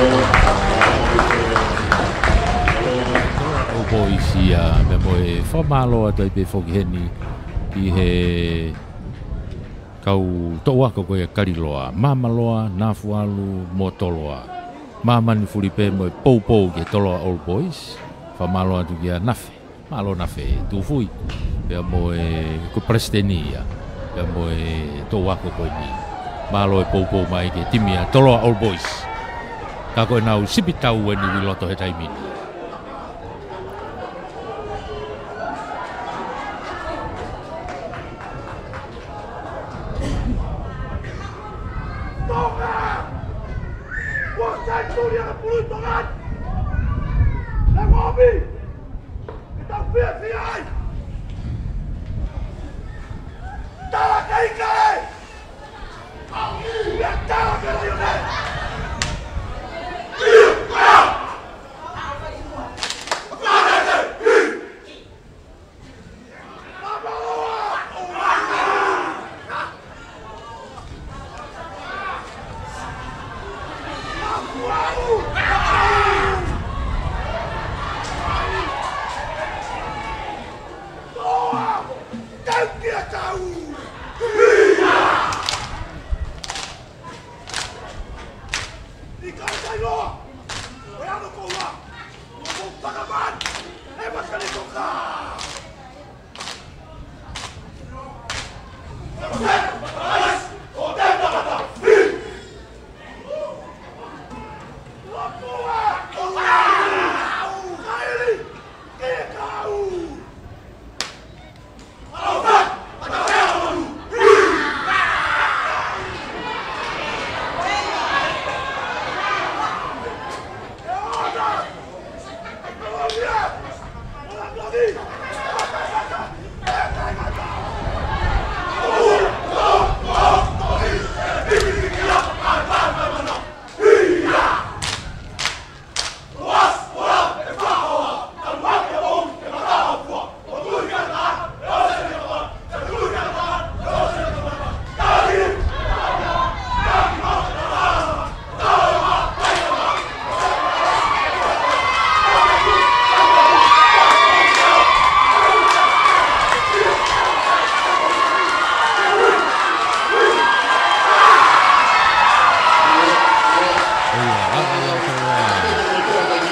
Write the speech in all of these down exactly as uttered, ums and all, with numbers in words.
Toloa Old Boys ia, pea mo e fakamālō atu ai pē foki heni ki he kau toʻu ako ko ia Kaliloa, Māmaloa, Nafualu mo Toloa. Māmani fuli pē mo e poupou ki he Toloa Old Boys. Fakamālō atu kia Nafe. Mālō Nafe, Tufui. Pea mo e ko e palesiteni ia. Pea mo e toʻu ako ko eni. Mālō e poupou mai ki he timi ʻa Toloa Old Boys. Ka ko ʻenau sipi tau eni ʻi loto he taimi ni. Tonga! Kuo sai tuli ʻa e pulu ʻi Tonga! Nā ngomi! Ke tau fiefia ai! Tala ke ika e! Ia tala ke laione!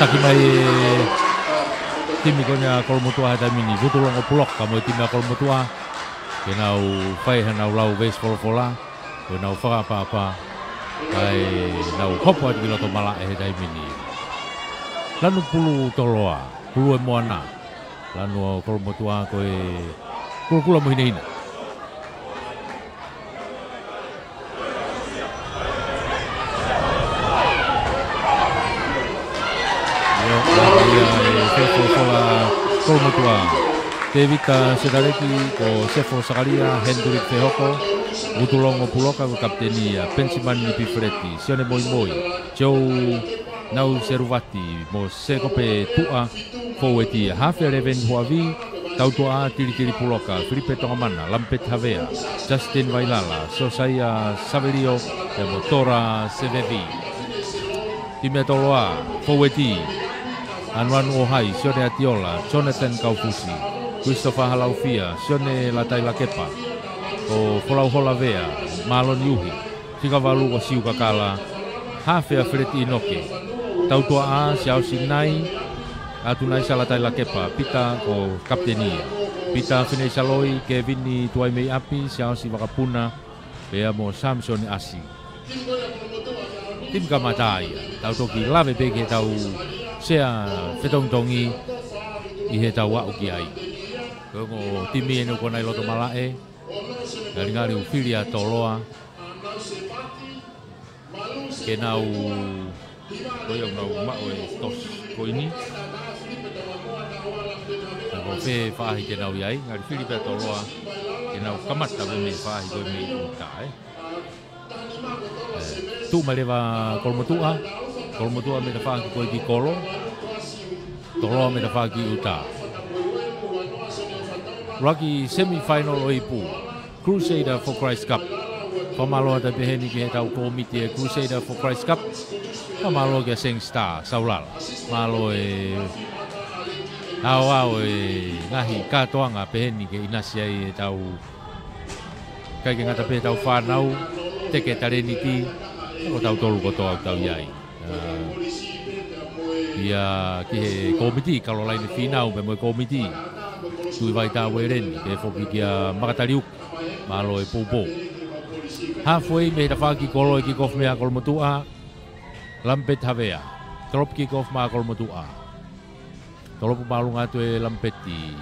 Taki mai e timi ko eni ʻa Kolomotuʻa he taimi ni, Vutulongo Puloka mo e timi ʻa Kolomotuʻa, ke nau fai hanau lau veesi folofola, ko ʻenau fakaʻapaʻapa, kae nau hopo atu ki loto malaʻe he taimi ni. Lanu pulu Toloa, pulu e moana, lanu ʻo Kolomotuʻa ko e kulokula mo hinehina. ʻIo, ʻa ia e fefo fola Kolomotuʻa. Tēvita Setaleki, ko Sefo Sakalia, Hendrik Fehoko, Vutulongo Puloka ko e kapiteni ia, Penisimani Pifileti, Sione Moimoi, Joe Nauseluvati, mo Sekope Tuʻa, foueti ia, hafe ʻa Leveni Huavi, Tautuʻa Tilikili Puloka, Filipe Tongamana, Lampeti Havea, Justin Vailala, Sosaia Savelio, pea mo Tora Sevevi. Timi ʻa Toloa, foueti, Anuanu ʻOhai, Sione Atiola, Jonathan Kaufusi, Christopher Halaufia, Sione Latailakepa, ko Folauhola Vea, Maloni Uhi, Fika valu ko Siu Kakala, hafe ʻa Feleti ʻInoke, Tautuʻa Siaosi Nai, Atunaisa Latailakepa, Pita ko kapiteni ia, Pita Fineisaloi, Kevini Tuaimeiʻapi, Siaosi Vakapuna, pea mo Samisoni ʻAsi. Timi kamata ia, tau toki lave pē ki heʻetau sea fetongitongi ʻi heʻetau aʻu ki ai. Ko e ongo timi eni ʻoku nau ʻi loto malaʻe, ngalingali ʻoku fili ʻa Toloa ke nau, ko ia ʻoku nau maʻu e tosi ko eni. Ka ko fē faʻahi te nau ʻi ai, ngalingali fili pē ʻa Toloa ke nau kamata pē mei he faʻahi ko ē mei ʻuta, ē. Ē, tuʻu mai leva Kolomotuʻa, Kolomotuʻa mei he tafaʻaki ko ē ki kolo, Toloa mei he tafaʻaki ʻuta. ʻUluaki semifinal ʻo e ipu, Crusader for Christ Cup. Fakamālō atu pehē ni ki heʻetau kōmiti e Crusader for Christ Cup. Fakamālō kia Seng Star, Saulala. Mālō e aoao e ngaahi kātoanga pehē ni ke ʻinasi ai ʻetau, ʻikai ke ngata pē ʻetau fānau, teke talēniti, ko tautolu kotoa ʻoku tau ʻi ai. Ā, pea ki he kōmiti, Kalolaine Fīnau pea mo e kōmiti, Tuʻi Vaitā Ueleni, pea foki kia Makataliuku, mālō e poupou. Halfway mei he tafaʻaki kolo e kick off mei ʻa Kolomotuʻa, Lampeti Havea, drop kick off maʻa Kolomotuʻa. Tolopu māʻolunga atu e Lampeti.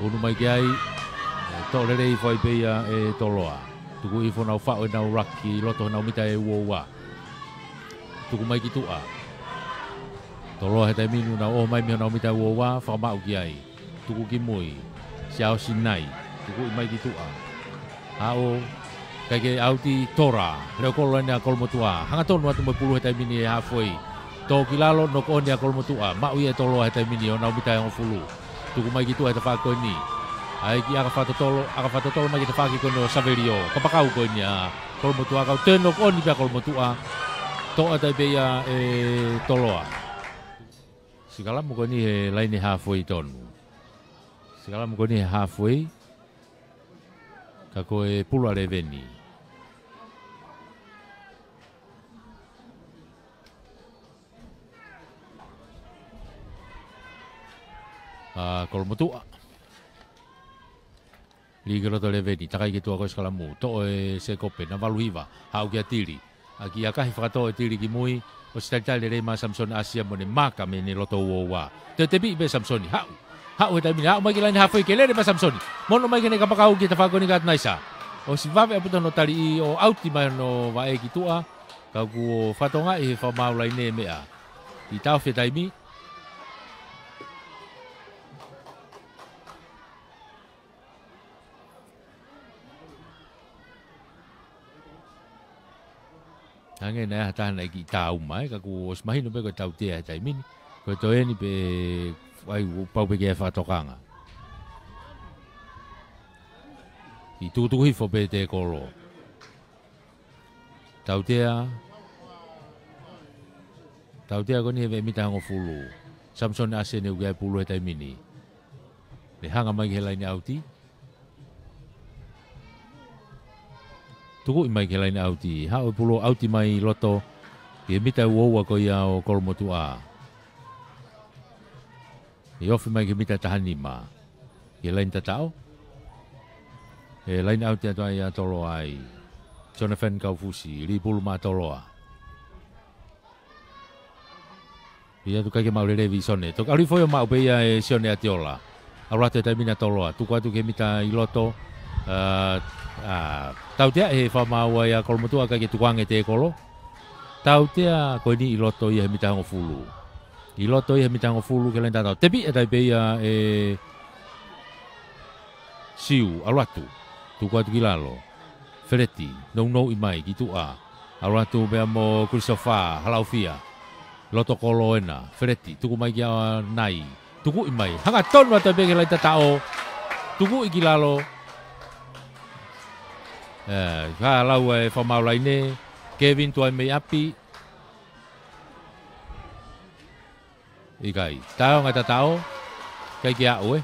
Unu mai ki ai, ē, toʻo lelei foki pē ia ʻe Toloa. Tuku hifo ʻenau faʻu ʻenau laki loto ʻenau mita ʻe uaua. Tuku mai ki tuʻa. Toloa he taimi ni ʻoku nau ʻoho mai mei honau mita ʻe uaua, fakamaʻu ki ai. Tuku ki mui. Siaosi Nai. Tukuʻi mai ki tuʻa. Haʻu, ʻikai ke ʻauti Toloa. Leo kolo eni ʻa Kolomotuʻa. Hangatonu atu mo e pulu he taimi ni e halfway. Tō ki lalo, knock on ʻa Kolomotuʻa. Maʻu ia ʻe Toloa he taimi ni ʻo nau mita ʻe hongofulu. Tuku mai ki tuʻa he tafaʻaki ko eni. ʻAi ki ʻAkafakatotolo, ʻAkafakatotolo mai ki he tafaʻaki ko eni ʻo Savelio. Kapakau ko eni ʻa Kolomotuʻa, kau toe knock on pē ʻa Kolomotuʻa. Toʻo atu ai pē ia ʻe Toloa. Sikalamu ko eni he laine halfway tonu. Sikalamu ko eni he halfway. Ka ko e pulu ʻa Leveni. ʻA Kolomotuʻa. Lī ki loto Leveni, takai ki tuʻa ko e sikalamu. Toʻo ʻe Sekope, namba valu hiva. Haʻu kia Tili. ʻAki ʻakahi fakatō ʻe Tili ki mui, ʻosi talitali lelei mai ʻa Samisoni ʻAsia mo ʻene maaka mei heʻene loto uaua. Toe tepi pē Samisoni, haʻu. Haʻu he taimi ni, haʻu mai ki he laine halfway ke lele mai ʻa Samisoni. Mo ʻono mai ki heʻene kapakau ki he tafaʻaki ko eni kia Atunaisa. ʻOsi vave ʻaupito hono taliʻi ʻo ʻauti mai hono vaʻe ki tuʻa. Ka kuo fakatokangaʻi he fakamaau laine e meʻa. ʻI he taʻofi e taimi. Hangē naʻe ʻi ai ha taha naʻe kiʻi tāuma, ē, ka kuo ʻosi mahino pē ko e tautea he taimi ni. Ko e toe eni pē, ʻai, pau pē ke fakatokanga. Kiʻi tukutuku hifo pē e tēkolo. Tautea. Tautea ko eni he vaʻe mita ʻe hongofulu. Samisoni ʻAsia eni ʻoku ʻi ai e pulu he taimi ni. Pea hanga mai ki he laine ʻauti. Tukuʻi mai ki he laine ʻauti. Haʻu e pulu ʻo ʻauti mai ʻi loto. Ki he mita ʻe uaua ko ia ʻo Kolomotuʻa. ʻE ofi mai ki he mita taha nima. Ki he laine tataʻo. ʻE laine ʻauti atu ai ʻa Toloa ai. Jonathan Kaufusi, Lipulu maʻa Toloa. ʻI atu ʻikai ke maʻu lelei ʻe Sione. Toki ʻalu hifo ʻo maʻu pē ia ʻe Sione ʻAtiola. ʻAlu atu he taimi ni ʻa Toloa. Tuku atu ki he mita ʻi loto. ʻA, ʻa, tautea he fakamaau ia ʻa Kolomotuʻa ʻikai ke tukuange e tēkolo. Tautea ko eni ʻi loto ia he mita hongofulu. ʻI loto ia he mita hongofulu ki he laine tataʻo. Tepi ʻe tai pē ia ʻe Siu, ʻalu atu. Tuku atu ki lalo. Feleti, nounou ʻi mai ki tuʻa. ʻAlu atu pea mo Christopher, Halaufia. Loto kolo ena, Feleti, tuku mai kia Nai. Tuku ʻi mai, hangatonu atu pē ki he laine tataʻo. Tuku ʻi ki lalo. ʻE, ka lau e fakamaau laine. Kevin tuai mei ʻapi. ʻIkai. Taonga tataʻo. ʻIkai ke aʻu, ē.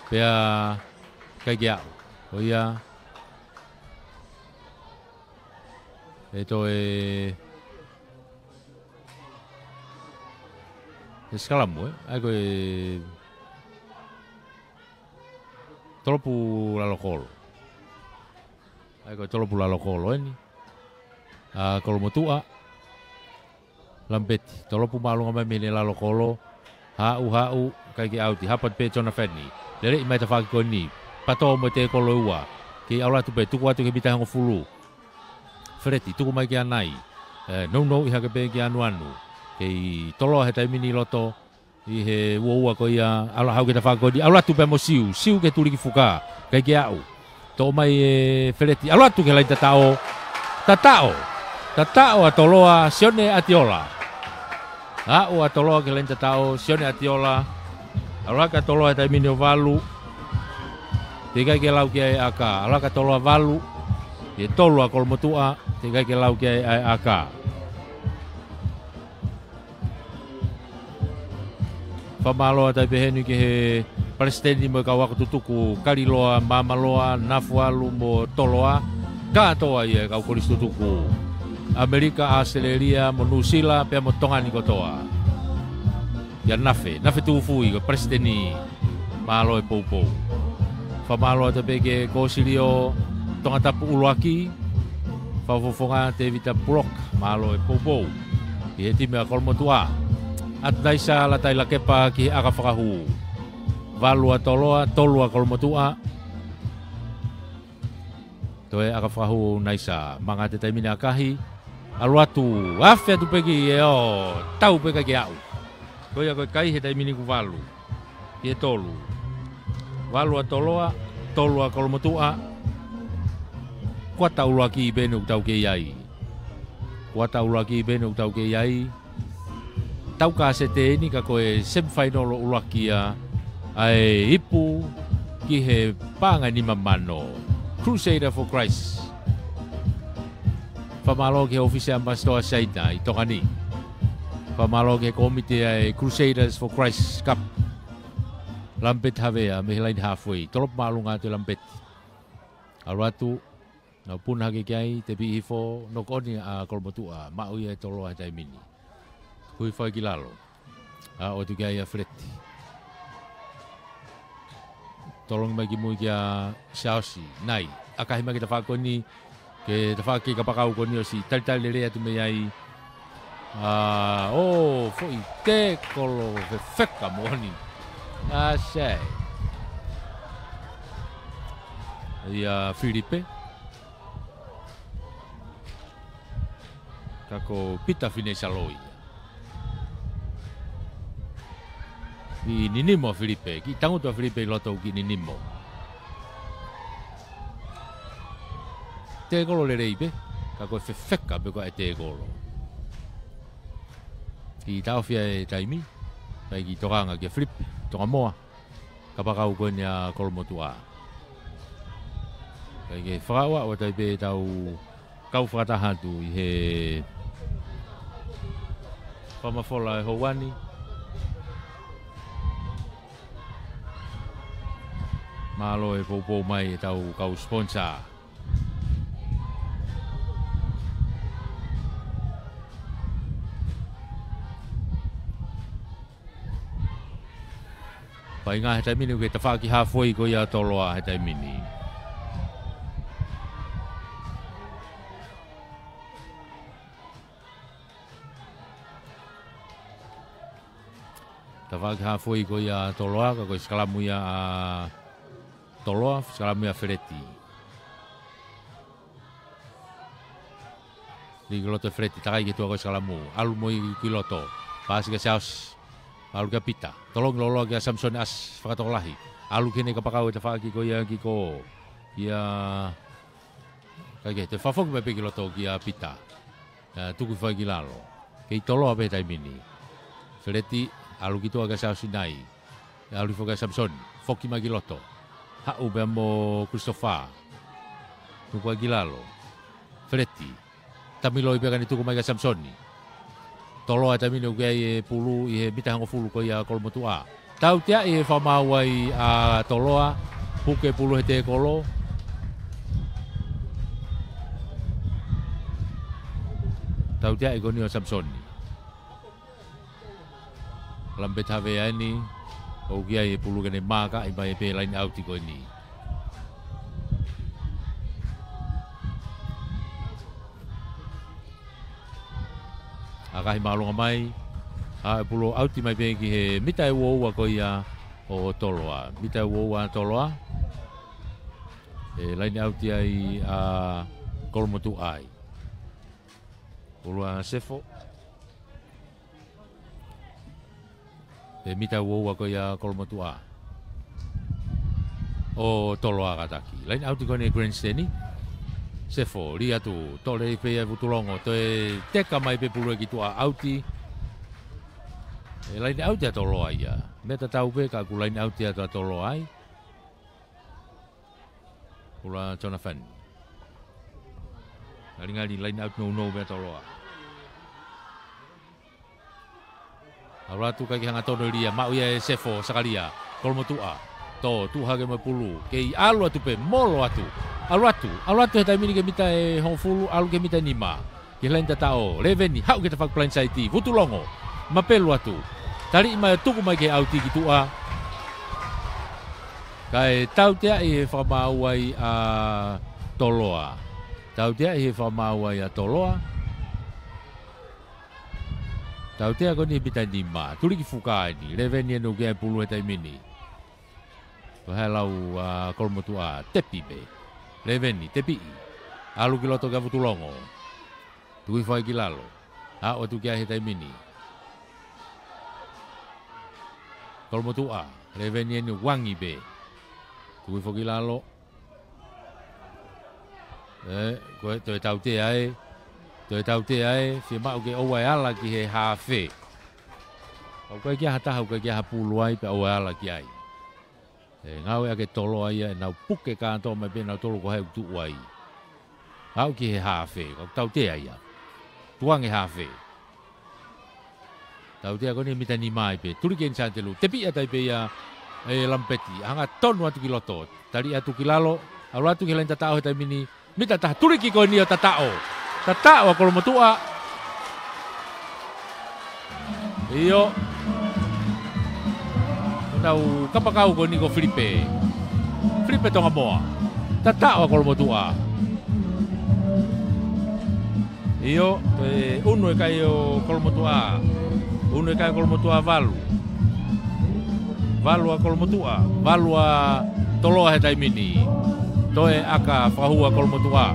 Pea, ʻikai ke aʻu. Ko ia. ʻE toe. ʻE sikalamu, ē. ʻAi ko e. Tolopu lalo kolo. ʻAi ko e tolopu lalo kolo, eni. ʻA Kolomotuʻa. Lampeti, tolopu māʻolunga mai mei he lalo kolo. Haʻu, haʻu, ʻikai ke ʻauti. Hapa pē Jonafeni. Lele ʻi mai tafaʻaki ko eni. Pato mo e tēkolo ua. Kei ʻalu atu pē, tuku atu ki he mita hongofulu. Feleti, tuku mai kia Nai. ʻE, nounou ʻi hake pē kia Anuanu. Kei Toloa he taimi ni ʻi loto. ʻI he uaua ko ia, ʻalu hau ki he tafaʻaki ko eni, ʻalu atu pē mo Siu, Siu ki he tuliki fuka, ʻikai ke aʻu. Toʻo mai ʻe Feleti, ʻalu atu ki he laine tataʻo, tataʻo, tataʻo ʻa Toloa, Sione ʻAtiola. Aʻu ʻa Toloa ki he laine tataʻo, Sione ʻAtiola. ʻAlu hake ʻa Toloa he taimi ni ʻo valu. Teʻeki ai ke lau ki ai ʻa e ʻaka, ʻalu hake ʻa Toloa valu. ʻI he tolu ʻa Kolomotuʻa, teʻeki ai ke lau ki ai ʻa e ʻaka. Fakamālō atu ai pē heni ki he palesiteni mo e kau ako tutuku, Kaliloa, Māmaloa, Nafualu mo Toloa, kātoa ia e kau kolisi tutuku ʻAmelika, ʻAositelēlia mo Nuʻusila, pea mo Tonga ni kotoa. Kia Nafe, Nafe Tūfui, ko e palesiteni. Mālō e poupou. Fakamālō atu pē ki he kōsilio Tongatapu ʻUluaki. Fakafofonga Tēvita Puloka, mālō e poupou. Ki he timi ʻa Kolomotuʻa. ʻAtu Naisa Latai Lakepa ki he ʻaka fakahū. Valu ʻa Toloa, tolu ʻa Kolomotuʻa. Toe ʻaka fakahū Naisa, manga atu he taimi ni ʻakahi, ʻalu atu, afe atu pē ki ʻeo, tau pē ʻikai ke aʻu. Ko ia ko e kai he taimi ni ʻoku valu, ki he tolu. Valu ʻa Toloa, tolu ʻa Kolomotuʻa, kuata ʻuluaki pē eni ʻoku tau kei ai. Kuata ʻuluaki pē eni ʻoku tau kei ai. Tau kasete eni ka ko e semifinal ʻuluaki ia ʻa e ipu ki he paʻanga ʻe nima mano. Crusader for Christ. Fakamālō ki he ʻōfisi ʻa e ʻAmipasitoa Siaina ʻi Tonga ni. Fakamālō ki he kōmiti ʻa e Crusaders for Christ Cup. Lampeti Havea mei he laine halfway. Tolopu māʻolunga atu ʻe Lampeti. ʻAlu atu. Nau puna hake ki ai, tepi hifo, knock on ʻa Kolomotuʻa, maʻu ia ʻe Toloa he taimi ni. Hui fai ki lalo. ʻA, ʻoatu ki ai ʻa Feleti. Tolongi mai ki mui kia Siaosi, Nai. ʻAkahi mai ki he tafaʻaki ko eni, ki he tafaʻaki kapakau ko eni ʻosi talitali lelei atu mei ai. ʻA, ʻo, foʻi tēkolo fefeka moʻoni. ʻA, sai. Ia Filipe. Ka ko Pita Fineisa Loi. Kiʻi ninimo ʻa Filipe, kiʻi tangutu ʻa Filipe ʻi loto kiʻi ninimo. Tēkolo lelei pē, ka ko e fefeka pē ko e tēkolo. Kiʻi taʻofi ʻa e taimi, mai kiʻi tokanga kia Filipe, Tongamoa. Kapakau ko eni ʻa Kolomotuʻa. Kae ke fakaʻuaʻu atu ai pē ʻetau kau fakataha atu ʻi he fakamafola ʻo e houa ni. Mālō e poupou mai ʻetau kau sponsor. Paʻanga he taimi ni ʻoku kei tafaʻaki halfway ko ia ʻa Toloa he taimi ni. Tafaʻaki halfway ko ia ʻa Toloa, ka ko e sikalamu ia ʻa Toloa, sikalamu ia ʻa Feleti. Lī ki loto ʻe Feleti, takai ki tuʻa ko e sikalamu. ʻAlu mo ia ki loto. Paasi kia Siaosi. ʻAlu kia Pita. Tolongi loloa kia Samisoni ʻAsi, fakatokolahi. ʻAlu ki heʻene kapakau ʻe tafaʻaki ko ia ki ko. Kia. Kae kehe, toe fakafoki mai pē ki loto kia Pita. ʻA, tuku hifo ai ki lalo. Kei Toloa pē he taimi ni. Feleti, ʻalu ki tuʻa kia Siaosi Nai. ʻAlu hifo kia Samisoni. Foki mai ki loto. Haʻu pea mo Christopher. Tuku ai ki lalo. Feleti. Tamiloi pea ka ne tuku mai kia Samisoni. Toloa he taimi ni ʻoku ʻi ai e pulu ʻi he mita hongofulu ko ia ʻa Kolomotuʻa. Tauteaʻi e fakamaau ai ʻa Toloa. Puke pulu he tēkolo. Tauteaʻi ko eni ʻo Samisoni. Lampeti Havea eni, ʻoku ʻi ai e pulu ke ne maakaʻi mai pē laine ʻauti ko eni. ʻAkahi māʻolunga mai, ʻa e pulu ʻauti mai pē ki he mita ʻe uaua ko ia ʻo Toloa. Mita ʻe uaua Toloa. ʻE laine ʻauti ai ʻa Kolomotuʻa ai. Pulu ʻa Sefo. ʻE mita uaua ko ia Kolomotuʻa. ʻO Toloa kātaki. Laine ʻauti ko eni Grandstand. Sefo, lī atu, tole pē ia Vutulongo, toe teka mai pē pulu ki tuʻa ʻauti. ʻE laine ʻauti ʻa Toloa ia. Meʻa tatau pē ka ʻoku laine ʻauti atu ʻa Toloa ai. Pulu ʻa Jonathan. Ngalingali laine ʻauti nounou pē ʻa Toloa. ʻAlu atu kae ʻikai ke hangatonu e lī ia, maʻu ia ʻe Sefo, Sakalia, Kolomotuʻa. Tō, tuʻu hake mo e pulu. Kei ʻalu atu pē, molo atu. ʻAlu atu, ʻalu atu he taimi ni ki he mita ʻe hongofulu, ʻalu ki he mita ʻe nima. Ki he laine tataʻo, Leveni, haʻu ki he tafaʻaki blindside, Vutulongo. Mapelu atu. Taliʻi mai ʻo tuku mai ki he ʻauti ki tuʻa. Kae tauteaʻi he fakamaau ai ʻa Toloa. Tauteaʻi he fakamaau ai ʻa Toloa. Tautea ko eni he mita ʻe nima. Tuliki fuka eni. Leveni ʻoku ʻi ai e pulu he taimi ni. Ko e hā e lau ʻa Kolomotuʻa, tepi pē. Leveni, tepiʻi. ʻAlu ki loto kia Vutulongo. Tuku hifo ai ki lalo. Aʻu atu ki ai he taimi ni. Kolomotuʻa, Leveni eni, wangi pē. Tuku hifo ki lalo. ʻE, ko e toe tautea ē. Toe tautea ē, fiemaʻu ke ʻoua ʻe ala ki he hafe. ʻOku ʻikai ke ʻi ai ha taha, ʻoku ʻikai ke ʻi ai ha pulu ai, pea ʻoua ʻe ala ki ai. ʻE ngāueʻaki ʻe Toloa ia ʻenau puke kātoa mai pē ʻenau tolo ko hai ʻoku tuʻu ai. Aʻu ki he hafe, ka ʻoku tautea ia. Tuange hafe. Tautea ko eni mita ʻe nima ai pē. Tuliki eni Sātelu. Tepiʻi atu ai pē ia ʻe Lampeti. Hangatonu atu ki loto. Taliʻi atu ki lalo. ʻAlu atu ki he laine tataʻo he taimi ni. Mita ʻe taha, tuliki ko eni ʻo tataʻo. Tataʻo ʻa Kolomotuʻa. ʻIo. Nau kapakau ko eni ko Filipe. Filipe Tongamoa. Tataʻo ʻa Kolomotuʻa. ʻIo, toe unu e kai ʻo Kolomotuʻa. Unu e kai ʻo Kolomotuʻa, valu. Valu ʻa Kolomotuʻa, valu ʻa Toloa he taimi ni. Toe ʻaka fakahū ʻa Kolomotuʻa.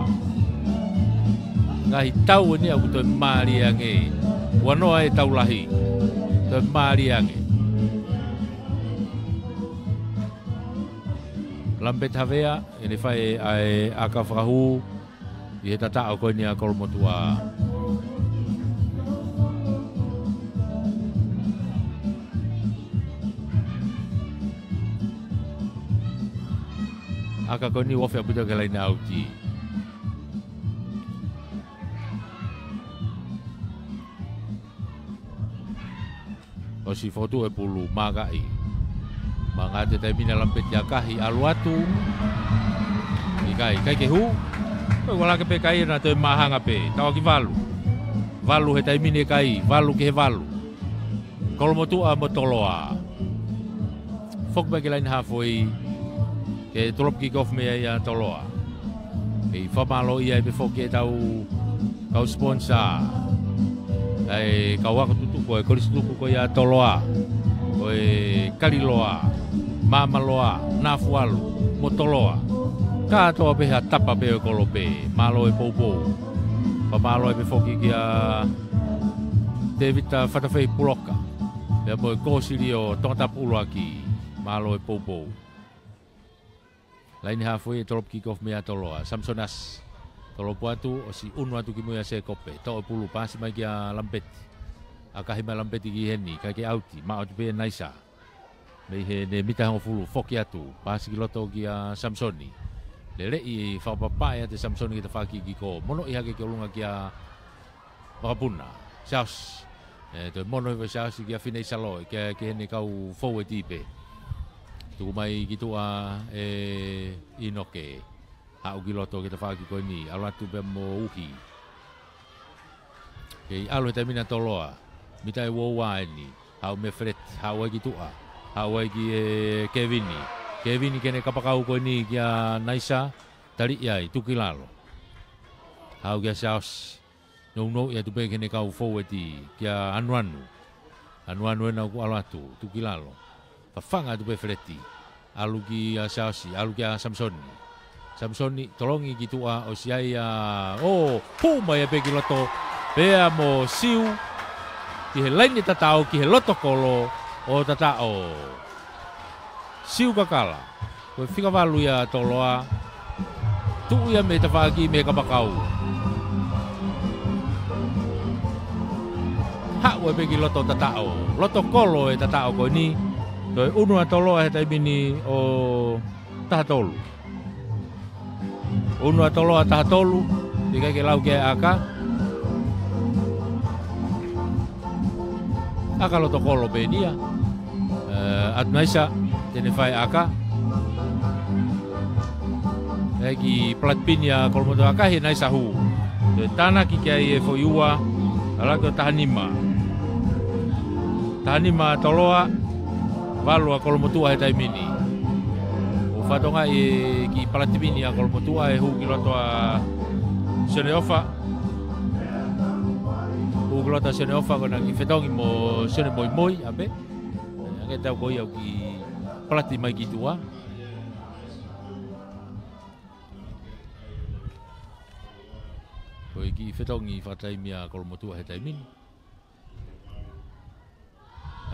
Ngaahi tau eni ʻoku toe mālie ange. Ua noa e tau lahi. Toe mālie ange. Lampeti Havea, ʻene fai ʻa e ʻaka fakahū. ʻI he tataʻo ko eni ʻa Kolomotuʻa. ʻAka ko eni ʻoku ofi ʻaupito ki he laine ʻauti. ʻOsi fotu e pulu, maakaʻi. Manga atu e taimi ni ʻa Lampeti, ʻakahi, ʻalu atu. ʻIkai, ʻikai ke hū. Ko e ua laka pē kai, naʻa toe māhanga pē. Tauʻaki valu. Valu he taimi ni e kai, valu ki he valu. Kolomotuʻa mo Toloa. Foki mai ki he laine hafoi, ke drop kick off mei ai ʻa Toloa. Kei fakamālōʻia ai pē foki ʻetau kau sponsor. ʻA e kau ako tutuku, ko e kolisi tutuku ko ia ʻa Toloa. Ko e Kaliloa, Māmaloa, Nafualu, mo Toloa. Kātoa pē ha tapa pē ʻo e kolo pē. Mālō e poupou. Fakamālō ai pē foki kia Tēvita Fatafehi Puloka. Pea mo e kōsilio Tongatapu ʻUluaki. Mālō e poupou. Laine hafoi e drop kick off mei ʻa Toloa. Samisoni Asi. Tolopu atu, ʻosi ʻunu atu ki mui ʻa Sēkope. Toʻo e pulu, paasi mai kia Lamipeti. ʻAkahi mai Lamipeti ki heni, ʻikai ke ʻauti, maʻu atu pē ʻe Naisa. Mei heʻene mita hongofulu, foki atu, paasi ki loto kia Samisoni. Leleʻi fakapapaʻi atu ʻe Samisoni ki he tafaʻaki kiʻi kolo. Monoʻi hake ki ʻolunga kia Vakapuna, Siaosi. ʻE, toe mono hifo ʻe Siaosi kia Fineʻi Saloʻi, ki, ki heʻene kau foueti pē. Tuku mai ki tuʻa ʻe ʻInoke. Haʻu ki loto ki he tafaʻaki ko eni, ʻalu atu pea mo Uhi. Kei ʻalu he taimi ni ʻa Toloa. Mita ʻe ua ua eni. Haʻu mei Feleti, haʻu ai ki tuʻa. Haʻu ai ki he Kevini. Kevini ki heʻene kapakau ko eni kia Naisa. Taliʻi ai, tuku ki lalo. Haʻu kia Siaosi. Nounou ia atu pē ki heʻene kau foueti kia Anuanu. Anuanu ena ʻoku ʻalu atu, tuku ki lalo. Fafanga atu pē Feleti. ʻAlu kia Siaosi, ʻalu kia Samisoni. Samisoni, tolongi ki tuʻa, ʻosi ʻai ia, ʻo, hū mai ia pē ki loto. Pea mo Siu, ki he laine tataʻo, ki he loto kolo, ʻo tataʻo. Siu Kakala. Ko e fika valu ia ʻa Toloa. Tuʻu ia mei he tafaʻaki mei he kapakau. Haʻu ai pē ki loto tataʻo. Loto kolo e tataʻo ko eni. Toe ʻunu ʻa Toloa he taimi ni ʻo taha tolu. ʻUnu ʻa Toloa taha tolu, ʻikai ke lau ki ai ʻa ʻAka. ʻAka loto kolo pē eni ia. ʻE, Atunaisa, te ne fai ʻa ʻAka. ʻE ki palatipini ʻa Kolomotuʻa ʻAka he Naisa hū. Toe tānaki ki ai e foʻi ua, ʻalu hake ʻo taha nima. Taha nima ʻa Toloa, valu ʻa Kolomotuʻa he taimi ni. ʻO fatonga e ki palatipini ʻa Kolomotuʻa ʻe hū ki loto ʻa Sione ʻOfa. Hū ki loto ʻa Sione ʻOfa ko ʻena kiʻi fetongi mo Sione Moimoi, ʻa pē. Ange tau ko ia ʻoku kiʻi palati mai ki tuʻa. Ko e kiʻi fetongi fakataimi ʻa Kolomotuʻa he taimi ni.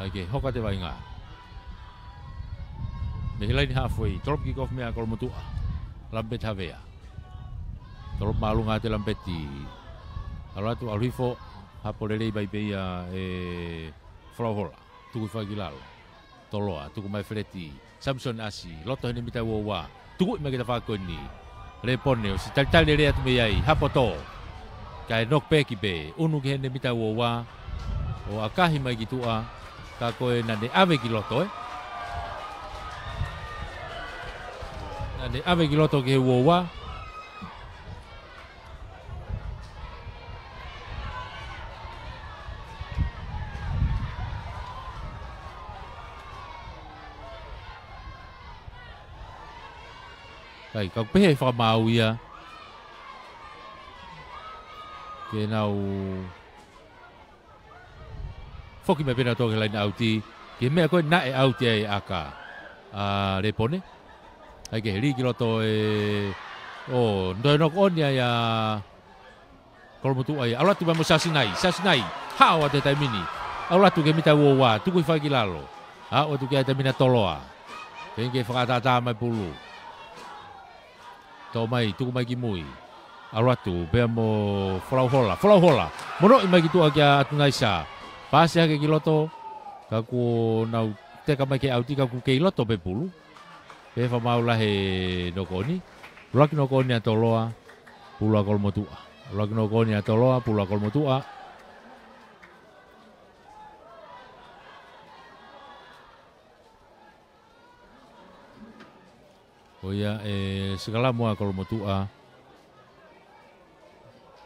ʻAi ke hoko atu e vaʻinga. Mei he laine hafoi, drop kick off mei ʻa Kolomotuʻa. Lamipeti Havea. Tolopu māʻolunga atu ʻe Lamipeti. ʻAlu atu, ʻalu hifo, hapo lelei mai pē ia ʻe Folauhola. Tuku hifo ki lalo. Toloa, tuku mai Feleti. Samisoni Asi, loto heʻene mita ua ua. Tukuʻi mai ki he tafaʻaki ko eni. Lepone, ʻosi talitali lelei atu mei ai, hapo tō. Kae knock back pē, ʻunu ki heʻene mita ua ua. ʻO ʻakahi mai ki tuʻa, ka ko e naʻa ne ʻave ki loto, ē. Naʻa ne ʻave ki loto ki he ua ua. Kai, ka pehē fakamaau ia. Ke nau foki mai pē nautolu ki he laine ʻauti. Ki he meʻa ko ē naʻe ʻauti ai ʻa ʻAka. ʻA Lepone. ʻAi ke heli ki loto ē. ʻO, ndoe knock on ia ia. Kolomotuʻa ia, ʻalu atu pē mo Sasinai, Sasinai, haʻu atu he taimi ni. ʻAlu atu ki he mita ua ua, tuku hifo ki lalo. Haʻu atu ki ai taimi na Toloa. Pehē ke fakatātā mai pulu. Tō mai, tuku mai ki mui. ʻAlu atu, pea mo Folauhola, Folauhola. Monoʻi mai ki tuʻa kia Atunaisa. Paasi hake ki loto, ka kuo nau teka mai ki he ʻauti ka kuo kei loto pē pulu. Pehē fakamaau lahi e knock on. ʻUluaki knock on ʻa Toloa. Pulu ʻa Kolomotuʻa. ʻUluaki knock on ʻa Toloa, pulu ʻa Kolomotuʻa. Ko ia ʻe sikalamu ʻa Kolomotuʻa.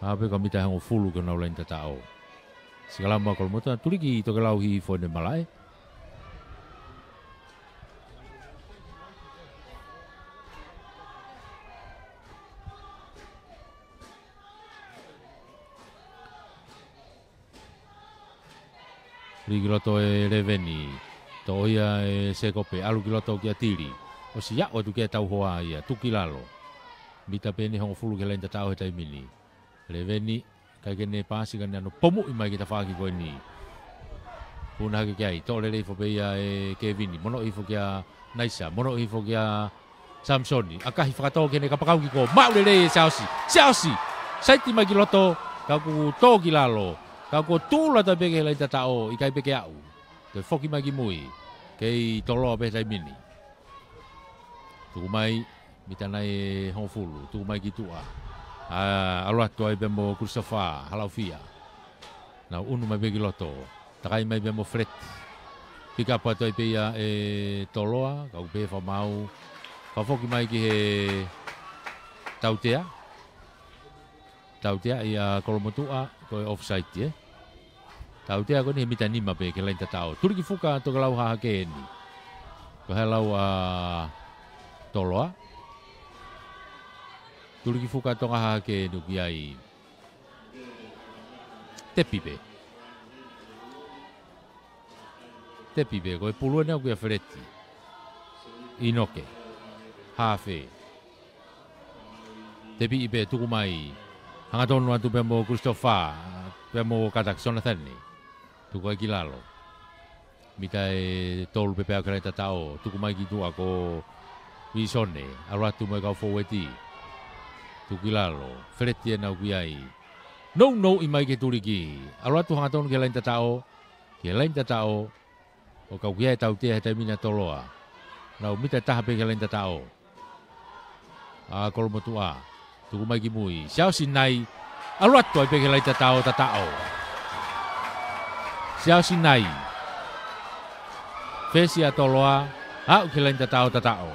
ʻA pē ka mita ʻe hongofulu ki honau laine tataʻo. Sikalamu ʻa Kolomotuʻa, tuliki tokelau hifo ʻene malaʻe. Lī ki loto e leveni. Toʻo ia ʻe Sekope, ʻalu ki loto kia Tili. ʻOsi aʻu atu ki ai e tauhoa ia, tuku ki lalo. Mita pē eni ʻe hongofulu ki he laine tataʻo he taimi ni. Leveni, ʻikai ke ne paasi ka ne ʻano pomuʻi mai ki he tafaʻaki ko eni. Puna hake ki ai, toʻo lelei hifo pē ia ʻe Kevini. Monoʻi hifo kia Naisa, monoʻi hifo kia Samisoni. ʻAkahi fakatō ki heʻene kapakau kiʻi kō. Maʻu lelei ʻe Siaosi. Siaosi! Saiti mai ki loto, ka kuo tō ki lalo. Ka kuo tuʻu atu pē ki he laine tataʻo, ʻikai pē ke aʻu. Toe foki mai ki mui. Kei Toloa pē he taimi ni. Tuku mai, mita nai ʻe hongofulu, tuku mai ki tuʻa. ʻA, ʻalu atu ai pē mo Christopher, Halaufia. Nau ʻunu mai pē ki loto. Takai mai pē mo Fred. Pick up atu ai pē ia ʻe Toloa, ka ʻoku pehē fakamaau. Fakafoki mai ki he tautea. Tautea ia Kolomotuʻa, ko e offside, ē? Tautea ko eni he mita nima pē ki he laine tataʻo. Tulikifuka Tokelau Hahake eni. Ko e lau ʻa Toloa. Tulikifuka Tonga Hahake eni ʻoku ʻi ai. Tepi pē. Tepi pē, ko e pulu eni ʻoku ʻia Feleti. ʻInoke. Hafe. Tepi pē tuku mai. Hangatonu atu pē mo Christopher, pē mo Katak Sonathani. Tuku ai ki lalo. Mita ʻe tolu pē pea ki he laine tataʻo. Tuku mai ki tuʻa ko Wisone. ʻAlu atu mo e kau foueti. Tuku ki lalo. Feleti ena ʻoku ʻi ai. Nounou ʻi mai ki he tuliki. ʻAlu atu hangatonu ki he laine tataʻo. Ki he laine tataʻo, ʻoku kau ki ai e tautea he taimi ni ʻa Toloa. Nau mita ʻe taha pē ki he laine tataʻo. ʻA Kolomotuʻa. Tuku mai ki mui. Siaosi nai. ʻAlu atu ai pē ki he laine tataʻo, tataʻo. Siaosi nai. Fesi ʻa Toloa. Aʻu ki he laine tataʻo, tataʻo.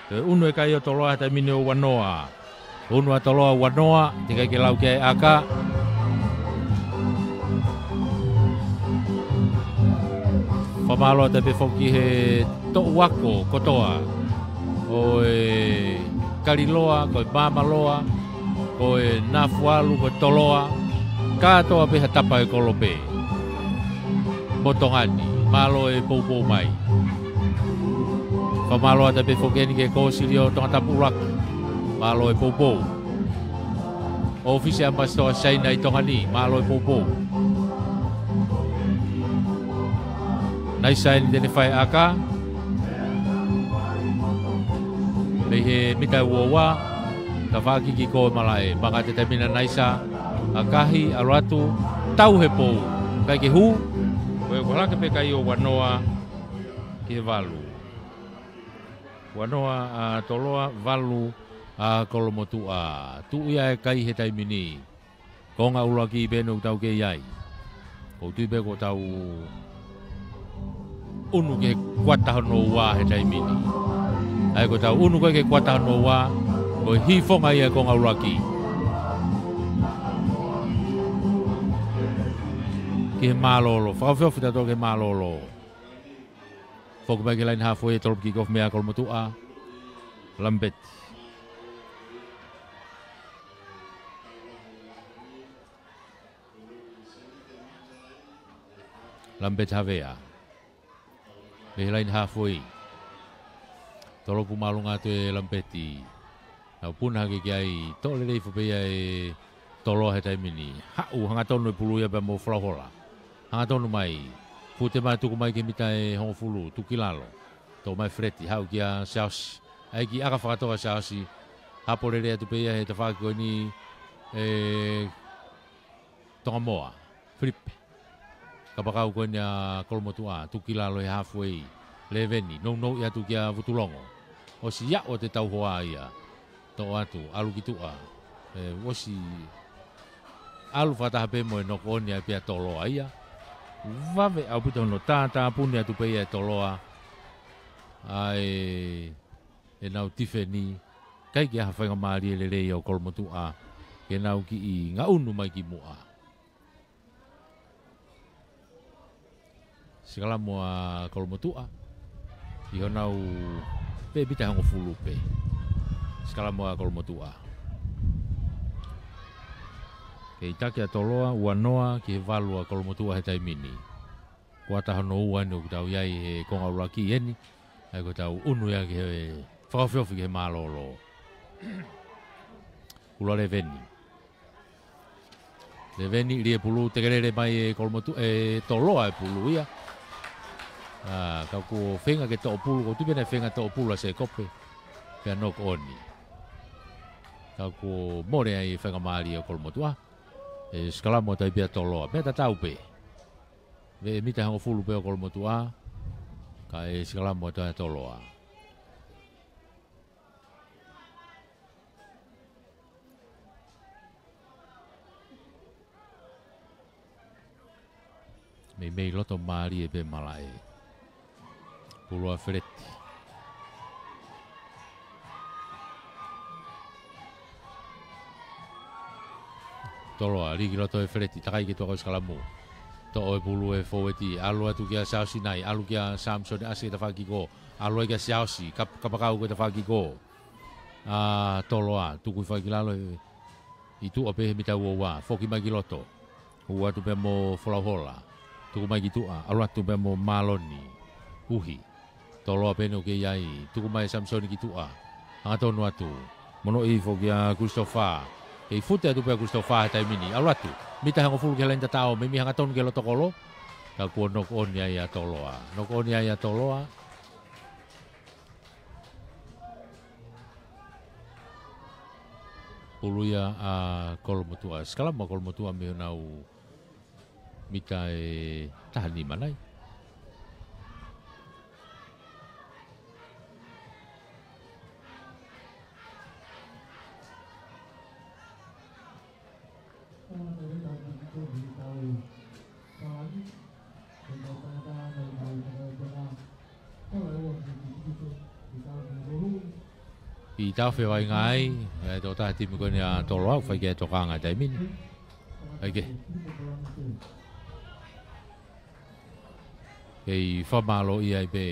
Toe ʻunu e kai ʻo Toloa he taimi ni ʻo Uanoa. ʻUnu ʻa Toloa, Uanoa, teʻeki ai ke lau ki ai ʻa e ʻaka. Fakamālō atu pē foki he toʻu ako kotoa. ʻO e Kaliloa, ko e Māmaloa, ko e Nafualu, ko e Toloa. Kātoa pē ha tapa ʻe kolope. Mo Tonga ni, mālō e poupou mai. Fakamālō atu pē foki eni ki he Kōsilio Tongatapu ʻUluaki. Mālō e poupou. ʻŌfisi ʻa e ʻAmipasitoa Siaina ʻi Tonga ni, mālō e poupou. Naisa eni te ne fai e ʻaka. Mei he mita ʻe ua ua, tafaʻaki kiʻi kō malaʻe, maka atu e taimi ni ʻa Naisa, ʻakahi, ʻalu atu, tau he pou, ʻikai ke hū, ko e ʻoku hala hake pē e kai ʻo Uanoa, ki he valu. Uanoa ʻa Toloa, valu ʻa Kolomotuʻa, tuʻu ia e kai he taimi ni. Konga ʻuluaki pē eni ʻoku tau kei ai. ʻOku ou tui pē kuo tau ʻunu ki he kuata hono ua he taimi ni. ʻA ia ko ʻetau ʻunu ko ē ki he kuata hono ua, ko e hīfonga ia e konga ʻuluaki. Ki he mālōlō, fakaofiofi tautolu ki he mālōlō. Foki mai ki he laine haafe ʻo e tolopu kick off mei a Kolomotuʻa. Lamipeti. Lamipeti Havea. Mei he laine haafe ʻo e. Tolopu māʻolunga atu ʻe Lamipeti. Nau puna hake ki ai, toʻo lelei hifo pē ia ʻe Toloa he taimi ni. Haʻu hangatonu e pulu ia pea mo Falauhola. Hangatonu mai. Pute mai tuku mai ki he mita ʻe hongofulu, tuku ki lalo. Toʻo mai Feleti, haʻu kia Siaosi. ʻAi kiʻi ʻaka fakatō ʻa Siaosi. Hapo lelei atu pē ia he tafaʻaki ko eni ʻe Tongamoa, Filipe. Kapakau ko eni ʻa Kolomotuʻa, tuku ki lalo he haafe ʻo e. Leveni, nounouʻi atu kia Vutulongo. ʻOsi aʻu atu e tauhoa ia. Toʻo atu, ʻalu ki tuʻa. ʻE, ʻosi ʻalu fakataha pē mo e knock on ia pea Toloa ia. Vave ʻaupito hono tātāpuni atu pē ia ʻe Toloa. ʻA e, ʻenau tifeni. ʻIkai ke ʻi ai ha faingamālie lelei ʻo Kolomotuʻa. Ke nau kiʻi ngaʻunu mai ki muʻa. Sikalamu ʻa Kolomotuʻa. ʻI honau pē mita ʻe hongofulu pē. Sikalamu ʻa Kolomotuʻa. Kei taki ʻa Toloa, ua noa ki he valu ʻa Kolomotuʻa he taimi ni. Kuata hono ua eni ʻoku tau ʻi ai he konga ʻuluaki eni. ʻA ia ko ʻetau ʻunu ia ki he fakaofiofi ki he mālōlō. Pulu ʻa Leveni. Leveni, ʻilo e pulu, tekelele mai ʻe Kolomotuʻa, ʻe Toloa e pulu ia. ʻA, ka kuo feinga ke toʻo pulu, ko e tuʻu pē ʻene feinga toʻo pulu ʻa Sēkope. Pea knock on. Ka kuo mole ai e faingamālie ʻo Kolomotuʻa. ʻE sikalamu atu ai pē ʻa Toloa. Meʻa tatau pē. Veʻe mita hongofulu pē ʻo Kolomotuʻa. Kae sikalamu atu ai ʻa Toloa. Meimei loto mālie pē Malaʻe. Pulu ʻa Feleti. Toloa, lī ki loto ʻe Feleti, takai ki tuʻa ko e sikalamu. Toʻo e pulu ʻe he fōueti, ʻalu atu kia Siaosi nai, ʻalu kia Samisoni ʻasi ki he tafaʻaki kiko, ʻalu ai kia Siaosi, kap-, kapakau ko e tafaʻaki kiko. ʻA Toloa, tuku hifo ai ki lalo ʻi tuʻa pē he mita ua ua, foki mai ki loto. Hū atu pea mo Folauhola. Tuku mai ki tuʻa, ʻalu atu pea mo Maloni. Uhi. Toloa pē eni ʻoku kei ʻi ai, tuku mai ʻe Samisoni ki tuʻa. Hangatonu atu. Monoʻi hifo kia Christopher. Kei fute atu pē ʻa Christopher he taimi ni. ʻAlu atu. Mita hongofulu ki he laine tatao, meimei hangatonu ki he loto kolo. Ka kuo knock on ai ʻa Toloa. Knock on ai ʻa Toloa. Pulu ia ʻa Kolomotuʻa. Sikalamu ʻa Kolomotuʻa mei honau mita ʻe taha nima nai. ʻI he taʻu fē vainga ai, ʻe tō taha timi ko eni ʻa Toloa, fai ki ai e tokanga he taimi ni. ʻAi ke. Kei fakamālō ʻi ai pē.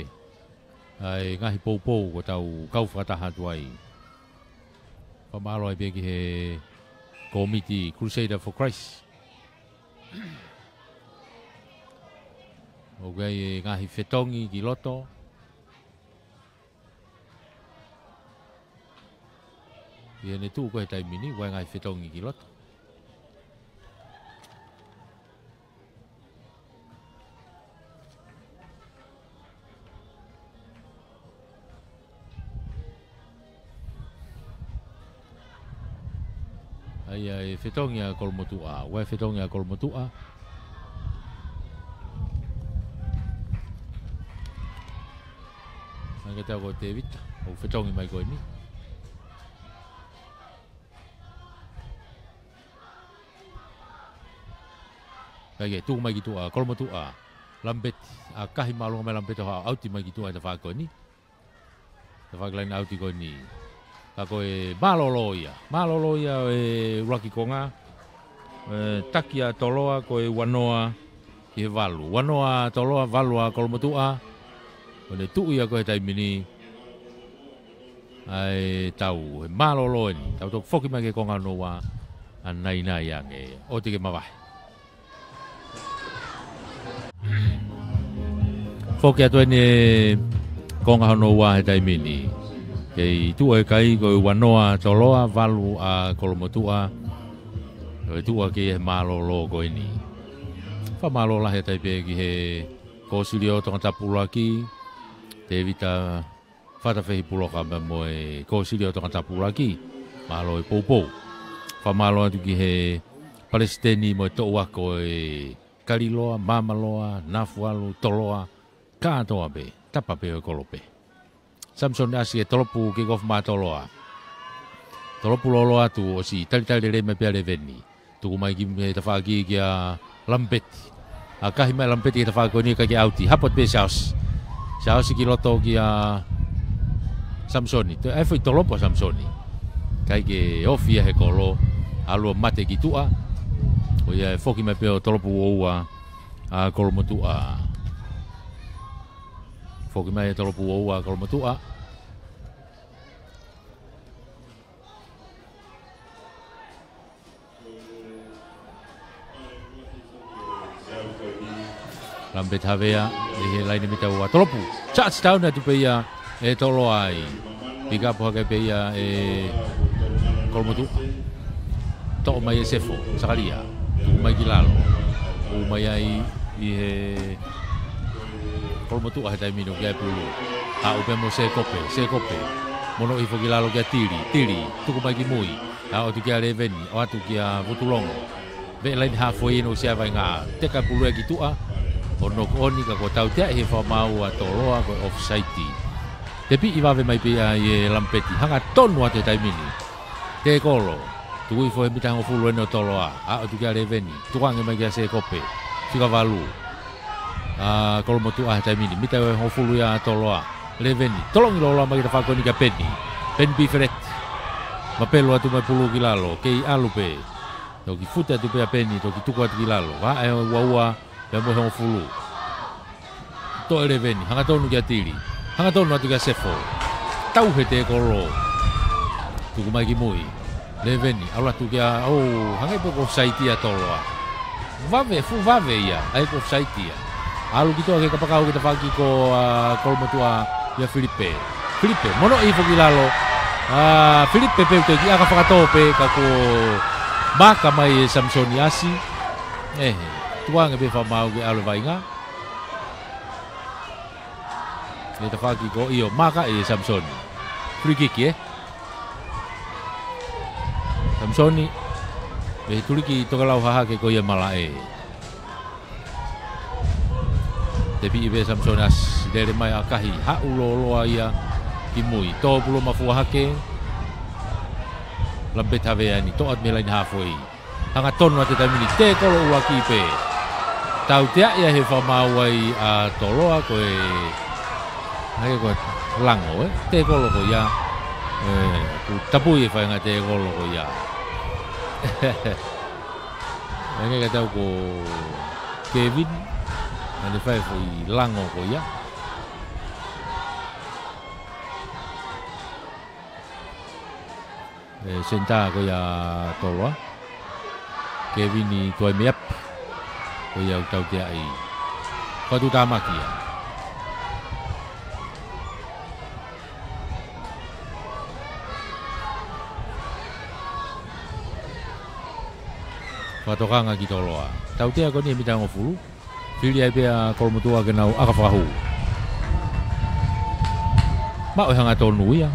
ʻA e ngaahi poupou ko ʻetau kau fakataha atu ai. Fakamālō ai pē ki he kōmiti Crusader for Christ. ʻOku ʻi ai e ngaahi fetongi ki loto. ʻI heʻene tuʻu ko ē he taimi ni, ʻoku ʻi ai e ngaahi fetongi ki loto. ʻA ia e fetongi ʻa Kolomotuʻa, ʻoku ʻi ai e fetongi ʻa Kolomotuʻa. Mai ka tau ko Tēvita, ʻoku fetongi mai ko eni. ʻAi ke, tuku mai ki tuʻa, Kolomotuʻa. Lamipeti, ʻakahi māʻolunga mai Lamipeti ʻo haʻu ʻauti mai ki tuʻa he tafaʻaki ko eni. Tafaʻaki laine ʻauti ko eni. Ka ko e mālōlō ia. Mālōlō ia ʻo e ʻuluaki konga. ʻE, taki ʻa Toloa ko e ua noa ki he valu. Ua noa ʻa Toloa, valu ʻa Kolomotuʻa. ʻO ne tuʻu ia ko ē he taimi ni. ʻAi tau, he mālōlō eni. Tau toki foki mai ki he konga hono ua. ʻA nainai ange. ʻOua te ke mavahe. Foki atu eni e konga hono ua he taimi ni. Kei tuʻu e kai ko e ua noa ʻa Toloa, valu ʻa Kolomotuʻa. Ko e tuʻa ki he mālōlō ko eni. Fakamālō lahi atu ai pē ki he Kōsilio Tongatapu ʻUluaki, Tēvita Fatafehi Puloka pea mo e Kōsilio Tongatapu ʻUluaki. Mālō e poupou. Fakamālō atu ki he palesiteni mo e toʻu ako ʻo e Kaliloa, Māmaloa, Nafualu, Toloa, kātoa pē, tapa pē ʻo e kolo pē. Samisoni ʻasi e tolopu kick off maʻa Toloa. Tolopu lōloa atu ʻosi talitali lelei mai pē ʻa Leveni. Tuku mai ki he tafaʻaki kia Lamipeti. ʻAkahi mai Lamipeti ki he tafaʻaki ko eni ʻikai ke ʻauti. Hapo atu pē Siaosi. Siaosi ki loto kia Samisoni. Toe ʻai foʻi tolopu ʻa Samisoni. ʻIkai ke ofi ia he kolo. ʻAlu ʻo mate ki tuʻa. Ko ia ʻe foki mai pē ʻo tolopu ua ua ʻa Kolomotuʻa. Foki mai e tolopu ua ua ʻa Kolomotuʻa. Lampeti Havea, ʻi he laine mita ua, tolopu. Touchdown atu pē ia ʻe Toloa ai. Pick up hake pē ia ʻe Kolomotuʻa. Toʻo mai ʻe Sefo, Sakalia. Tuku mai ki lalo. Hū mai ai ʻi he Kolomotuʻa he taimi ni ʻoku ʻi ai e pulu. Aʻu pē mo Sekope, Sekope. Mono hifo ki lalo kia Tili, Tili. Tuku mai ki mui. Aʻu atu kia Leveni, ʻo atu kia Vutulongo. Veʻe laine halfway ʻo Siavainga. Teka pulu ē ki tuʻa. ʻO knock on ka kuo tautea ʻe he fakamaau ʻa Toloa ko e offside. Tepiʻi vave mai pē ia ʻe Lampeti. Hangatonu atu he taimi ni. Tekolo. Tuku hifo he mita hongofulu eni ʻo Toloa. Aʻu atu kia Leveni. Tukuange mai kia Sekope. Fika valu ʻa Kolomotuʻa he taimi ni. Mita hongofulu ia ʻa Toloa. Leveni. Tolongi loloa mai ki he tafaʻaki ko eni kia Peni. Peni Pifeleti. Mapelu atu mai pulu ki lalo. Kei ʻalu pē. Toki fute atu pē ʻa Peni, toki tuku atu ki lalo. Vaʻe uaua, pea mo e hongofulu. Toe Leveni, hangatonu kia Tili. Hangatonu atu kia Sefo. Tauhi e tekolo. Tuku mai ki mui. Leveni, ʻalu atu kia, ʻo, hangē pē ko e offside ia ʻa Toloa. Vave, fuʻu vave ia, ʻa ia ko e offside ia. ʻAlu ki tuʻa ki he kapakau ki he tafaʻaki ko, ʻa, Kolomotuʻa ia Filipe. Filipe, mono hifo ki lalo. ʻA, Filipe pē ʻoku toe kiʻi ʻaka fakatō pē ka kuo maaka mai ʻe Samisoni ʻAsi. ʻE, tukuange pē fakamaau ke ʻalu e vaʻinga. ʻI he tafaʻaki ko ē ʻo maaka ʻe Samisoni. Free kick, ē? Samisoni, mei he tuliki tokelau hahake ko ia malaʻe. Tepiʻi pē Samisoni ʻAsi, lele mai ʻa Kahi, haʻu loloa ia ki mui. Tō pulu mafua hake, Lampeti Havea eni, toʻo atu mei he laine halfway. Hangatonu atu he taimi ni, tekolo ʻuluaki pē. Tautea ia ʻe he fakamaau ai ʻa Toloa ko e, hangē ko e lango, ē? Tekolo ko ia. ʻE, kuo tapui e faʻahinga tekolo ko ia. Hangē ka tau ko Kevin, naʻa ne fai e foʻi lango ko ia. ʻE, senitā ko ia Toloa. Kevin ʻi tuai mei ʻapi. Ko ia ʻoku tautea ai. Fakatuʻutāmaki ia. Fakatokanga ki Toloa. Tautea ko eni he mita hongofulu. Fili ai pē ʻa Kolomotuʻa ke nau ʻaka fakahū. Maʻu e hangatonu ia.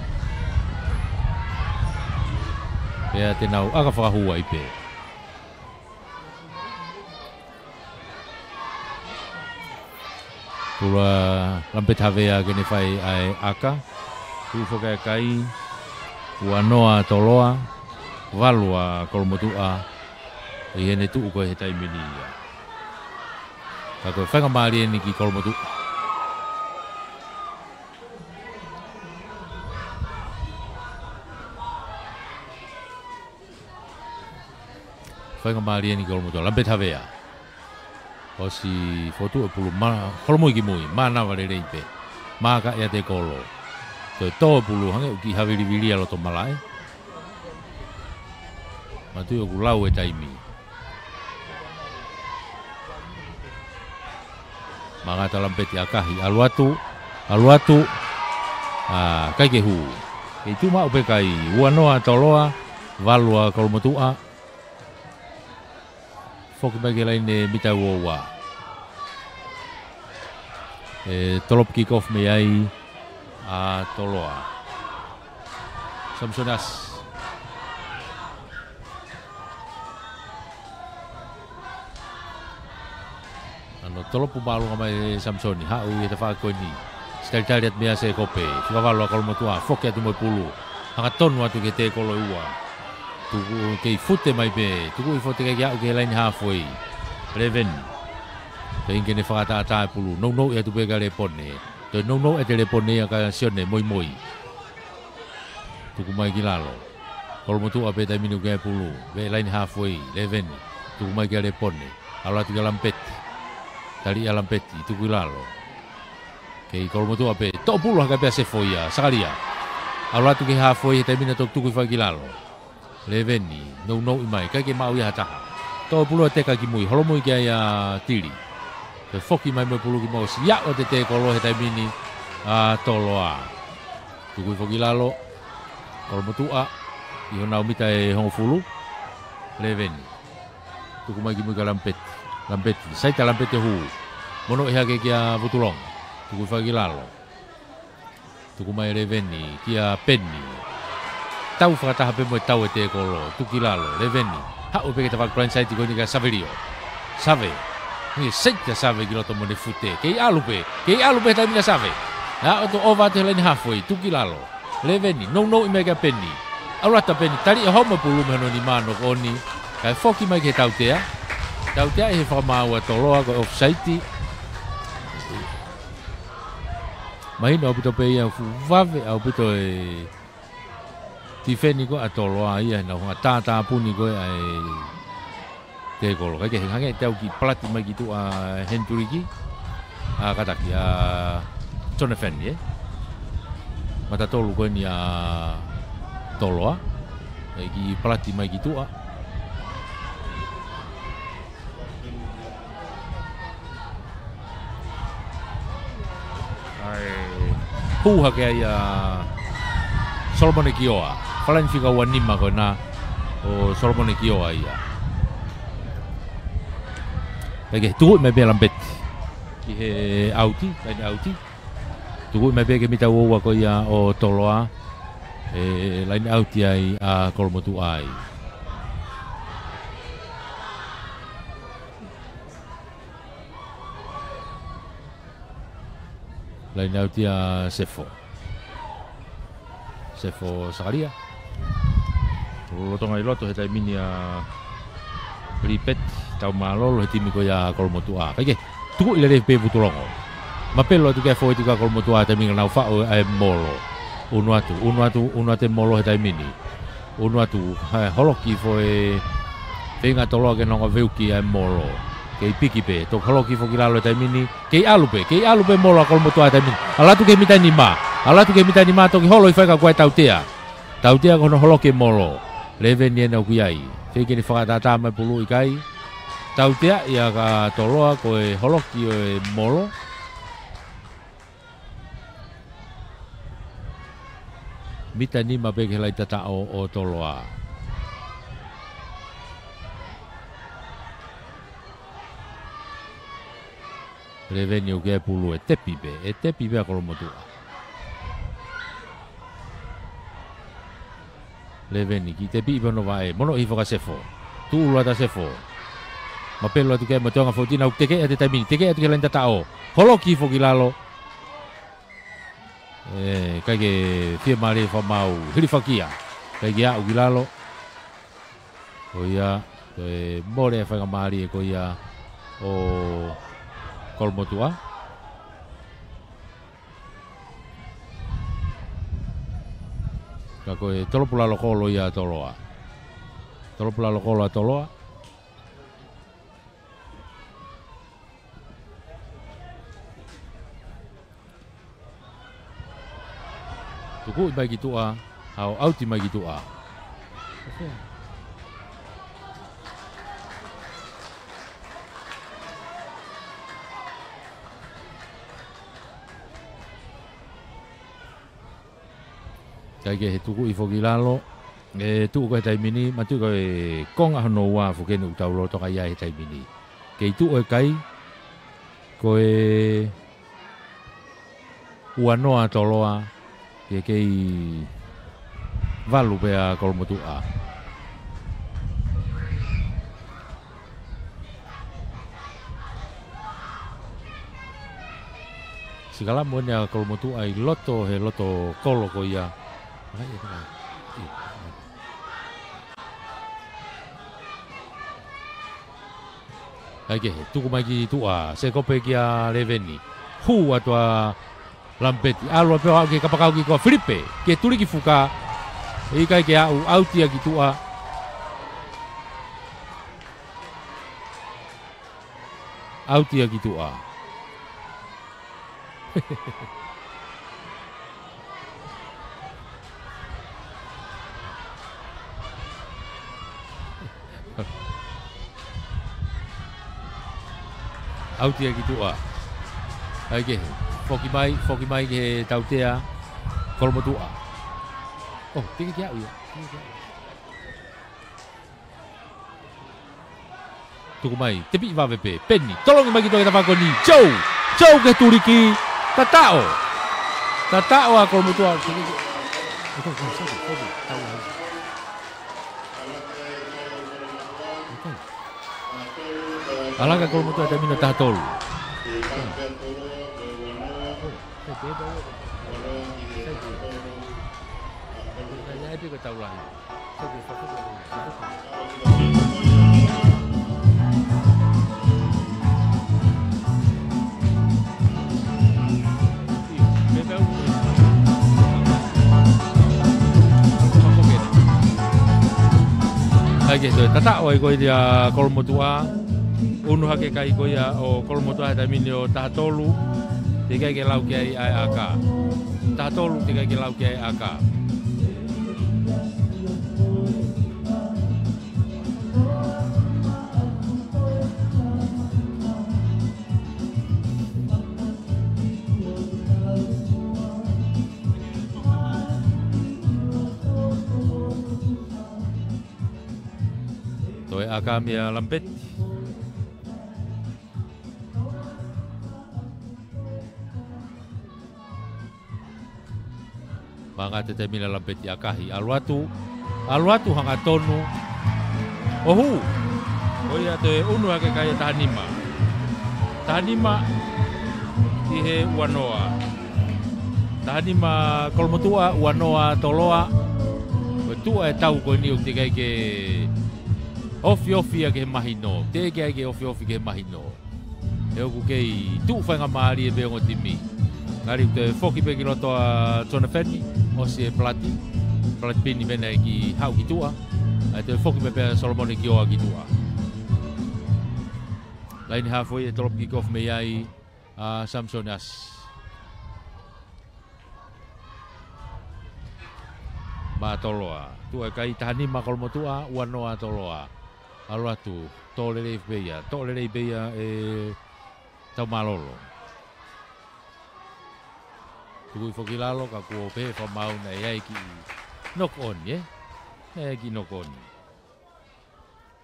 Pea te nau ʻaka fakahū ai pē. Pulu ʻa Lampeti Havea ke ne fai ʻa e ʻaka. Tuʻu foki ʻa e kai. Ua noa Toloa. Valu ʻa Kolomotuʻa. ʻI heʻene tuʻu ko ē he taimi ni ia. Ka ko e faingamālie eni ki Kolomotuʻa. Faingamālie eni ki Kolomotuʻa. Lampeti Havea. ʻOsi fotu e pulu ma-, holomui ki mui. Mānava lelei pē. Maaka ʻe ia e tekolo. Toe tō e pulu hangē ʻoku kiʻi havilivili ʻa loto malaʻe. Mātuʻaki ʻoku lau e taimi. Maaka ʻa Lampeti ʻa Kahi, ʻalu atu, ʻalu atu. ʻA, ʻikai ke hū. Kei tuʻu maʻu pē kai, ua noa Toloa, valu ʻa Kolomotuʻa. Foki mai ki he laine mita ua ua. ʻE, tolopu kick off mei ai ʻa Toloa. Samisoni ʻAsi. ʻAno tolopu māʻolunga mai ʻe Samisoni, haʻu ʻi he tafaʻaki ko eni. Sitalitali atu mei ai Sekope, fika valu ʻa Kolomotuʻa, foki atu mo e pulu. Hangatonu atu ki he tekolo ʻe ua. Tuku kei fute mai pē, tuku ʻi fute kei aʻu ki he laine halfway. Leveni. Pea ʻikai ke ne fakaʻataʻatā e pulu, nounou atu pē kia Lepone. Toe nounou atu ʻe Lepone ia kia Sione, moimoi. Tuku mai ki lalo. Kolomotuʻa pē taimi ni ʻoku ʻi ai e pulu. Veʻe laine halfway, Leveni. Tuku mai kia Lepone. ʻAlu atu kia Lampeti. Tali ʻa Lampeti, tuku ʻi lalo. Kei Kolomotuʻa pē. Toʻo pulu hake pē ʻa Sefo ia. Sakalia. ʻAlu atu ki he halfway he taimi ni ʻo toki tuku hifo ai ki lalo. Leveni. Nounouʻi mai. ʻIkai ke maʻu ia ha taha. Toʻo pulu ʻo teka ki mui. Holomui ki ai ʻa Tili. Foki mai mo e pulu ki muʻa, ʻosi ʻi ai ʻa e tēkolo he taimi ni ʻa Toloa. Tuku hifo ki lalo, Kolomotuʻa, ʻi honau mita ʻe hongofulu. Leveni. Tuku mai ki mui kia Lampeti. Lampeti, saita Lampeti hū. Monūʻia hake kia Vutulongo. Tuku hifo ki lalo. Tuku mai Leveni, kia Peni. Tau fakataha pē mo e tau e tēkolo, tuku ki lalo, Leveni. Haʻu pē ki he tafaʻaki plain saiti ko eni kia Savelio. Save. Ngi saita Save ki loto mo ʻene fute. Kei ʻalu pē, kei ʻalu pē he taimi ni ʻa Save. ʻA ʻoto ʻova atu he laini hafoi, tuku ki lalo. Leveni, nounou ʻi mai kia Peni. ʻAlu atu ʻa Peni, tali ʻe homo pulu mei hono nima ʻo noko ʻoni. Kae foki mai ki he tautea. Tautea ʻi he fakamaau ʻa Toloa ko e offside. Mahino ʻaupito pē ia fuʻu vave ʻaupito e tifeni ko ē ʻa Toloa ia, nau hanga tātāpuni ko ē ʻa e tēkolo. Kae kehe hangē ʻe tau kiʻi palati mai ki tuʻa Hendriki. ʻA, kātaki, ʻa Jonathan, ē? Mata tolu ko eni ʻa Toloa. ʻE kiʻi palati mai ki tuʻa. ʻAi, hū hake ai ʻa Solomone Kioa. Falani fika ua nima ko ena ʻo Solomone Kioa ia. Pea ke tuku mai pē Lampeti ki he ʻauti, laini ʻauti. Tuku mai pē ki he mita ua ua ko ia ʻo Toloa. ʻE, ʻe laini ʻauti ai ʻa Kolomotuʻa ai. Laini ʻauti ʻa Sefo. Sefo Sakalia. Lolotonga ʻi loto he taimi ni ʻa Lipeti, tau mālōlō he timi ko ia ʻa Kolomotuʻa. Kae kehe, tuku ʻi lele pē Vutulongo. Mapelo atu ki he foʻi timi ko ia ʻa Kolomotuʻa he taimi ni ka nau faʻo ʻa e molo. Unu atu, unu atu, unu atu e molo he taimi ni. Unu atu, ʻe holoki hifo e feinga Toloa ke nonga veuki ʻa e molo. Kei piki pē, toki holoki hifo ki lalo he taimi ni. Kei ʻalu pē, kei ʻalu pē molo ʻa Kolomotuʻa he taimi ni. ʻAlu atu ki he mita nima, ʻalu atu ki he mita nima, toki holo hifo ai ka ko e tautea. Tautea ko hono holoki e molo. Leveni ena ʻoku ʻi ai. Feinga ke ne fakatātā mai pulu ʻikai. Tautea ia ʻa Toloa ko e holoki ʻo e molo. Mita nima pē ki he laini tataʻo ʻo Toloa. Leveni ʻoku ʻi ai e pulu, ʻe tepi pē, ʻe tepi pē ʻa Kolomotuʻa. Leveni, kiʻi tepi pē hono vaʻe, monūʻia hifo kia Sefo. Tuʻulu atu ʻa Sefo. Mapelo atu ki ai mo e toenga foʻi timi, ʻoku tekeʻi atu he taimi ni, tekeʻi atu ki he laini tataʻo. Holoki hifo ki lalo. ʻE, ʻikai ke fiemālie e fakamaau, hilifakia. ʻIkai ke aʻu ki lalo. Ko ia, ko e mole e faingamālie ko ia ʻo Kolomotuʻa. Ka ko e tolopulalo kolo ia ʻa Toloa. Tolopulalo kolo ʻa Toloa. Tukuʻi mai ki tuʻa, ʻo ʻauti mai ki tuʻa. Kae kehe, tuku hifo ki lalo. ʻE tuʻu ko ē he taimi ni, mātuʻaki ko e konga hono ua foki eni ʻoku tau lolotonga ʻi ai he taimi ni. Kei tuʻu e kai, ko e ua noa ʻa Toloa, ke kei valu pē ʻa Kolomotuʻa. Sikalamu eni ʻa Kolomotuʻa ʻi loto, he loto kolo ko ia. Ai, e, e, e. Kae kehe, tuku mai ki tuʻa, sekope kia Leveni. Hū atu ʻa Lampeti, ʻalu ʻo pehē ʻoku ʻi ai e kapakau ki ko Filipe, ke tuliki fuka, ʻikai ke aʻu, ʻauti ia ki tuʻa. ʻAuti ia ki tuʻa. Tautea ki tuʻa. ʻAi kehe. Foki mai, foki mai ki he tautea. Kolomotuʻa. ʻO, tiki kia uia. Tuku mai, tepi vave pē, Peni, tolongi mai ki tuʻa ki he tafaʻaki ko eni, Joe, Joe ki he tuliki, tataʻo. Tataʻo ʻa Kolomotuʻa. ʻAlaka Kolomotuʻa he taimi ni ʻo taha tolu. ʻAi kehe, toe tataʻo ai ko ia ʻa Kolomotuʻa. ʻUnu hake kai ko ia ʻo Kolomotuʻa he taimi ni ʻo taha tolu. Teʻeki ai ke lau ki ai ʻa e ʻaka. Taha tolu teʻeki ai ke lau ki ai ʻa e ʻaka. Toe ʻaka meia Lamipeti. Manga te te mila Lamipeti ʻakahi. ʻAlu atu. ʻAlu atu hangatonu. ʻO hū. Ko ia toe ʻunu hake kai ʻa taha nima. Taha nima ki he ua noa. Taha nima Kolomotuʻa, ua noa Toloa. Ko e tuʻa e tau ko eni ʻoku teʻeki ai ke ofiofi ia ki he mahino. Teʻeki ai ke ofiofi ki he mahino. He ʻoku kei tuʻu faingamālie pē ongo timi. Ngali toe foki pē ki loto ʻa Jonathan, ʻosi e palati. Palati pini mena ki haʻu ki tuʻa. ʻAi toe foki pē pea Solomone Kioa ki tuʻa. Laine hafo ia, tolopi kick off mei ai ʻa Samson Asi. Mā Toloa. Tuʻa e kai, taha nima Kolomotuʻa, ua noa Toloa. ʻAlu atu, tō lelei pē ia, tō lelei pē ia ʻe Taumālolo. Tuku hifo ki lalo, ka kuo pehē ʻe Fakamaau naʻe ʻi ai e kiʻi knock on, ē? Naʻe ʻi ai e kiʻi knock on.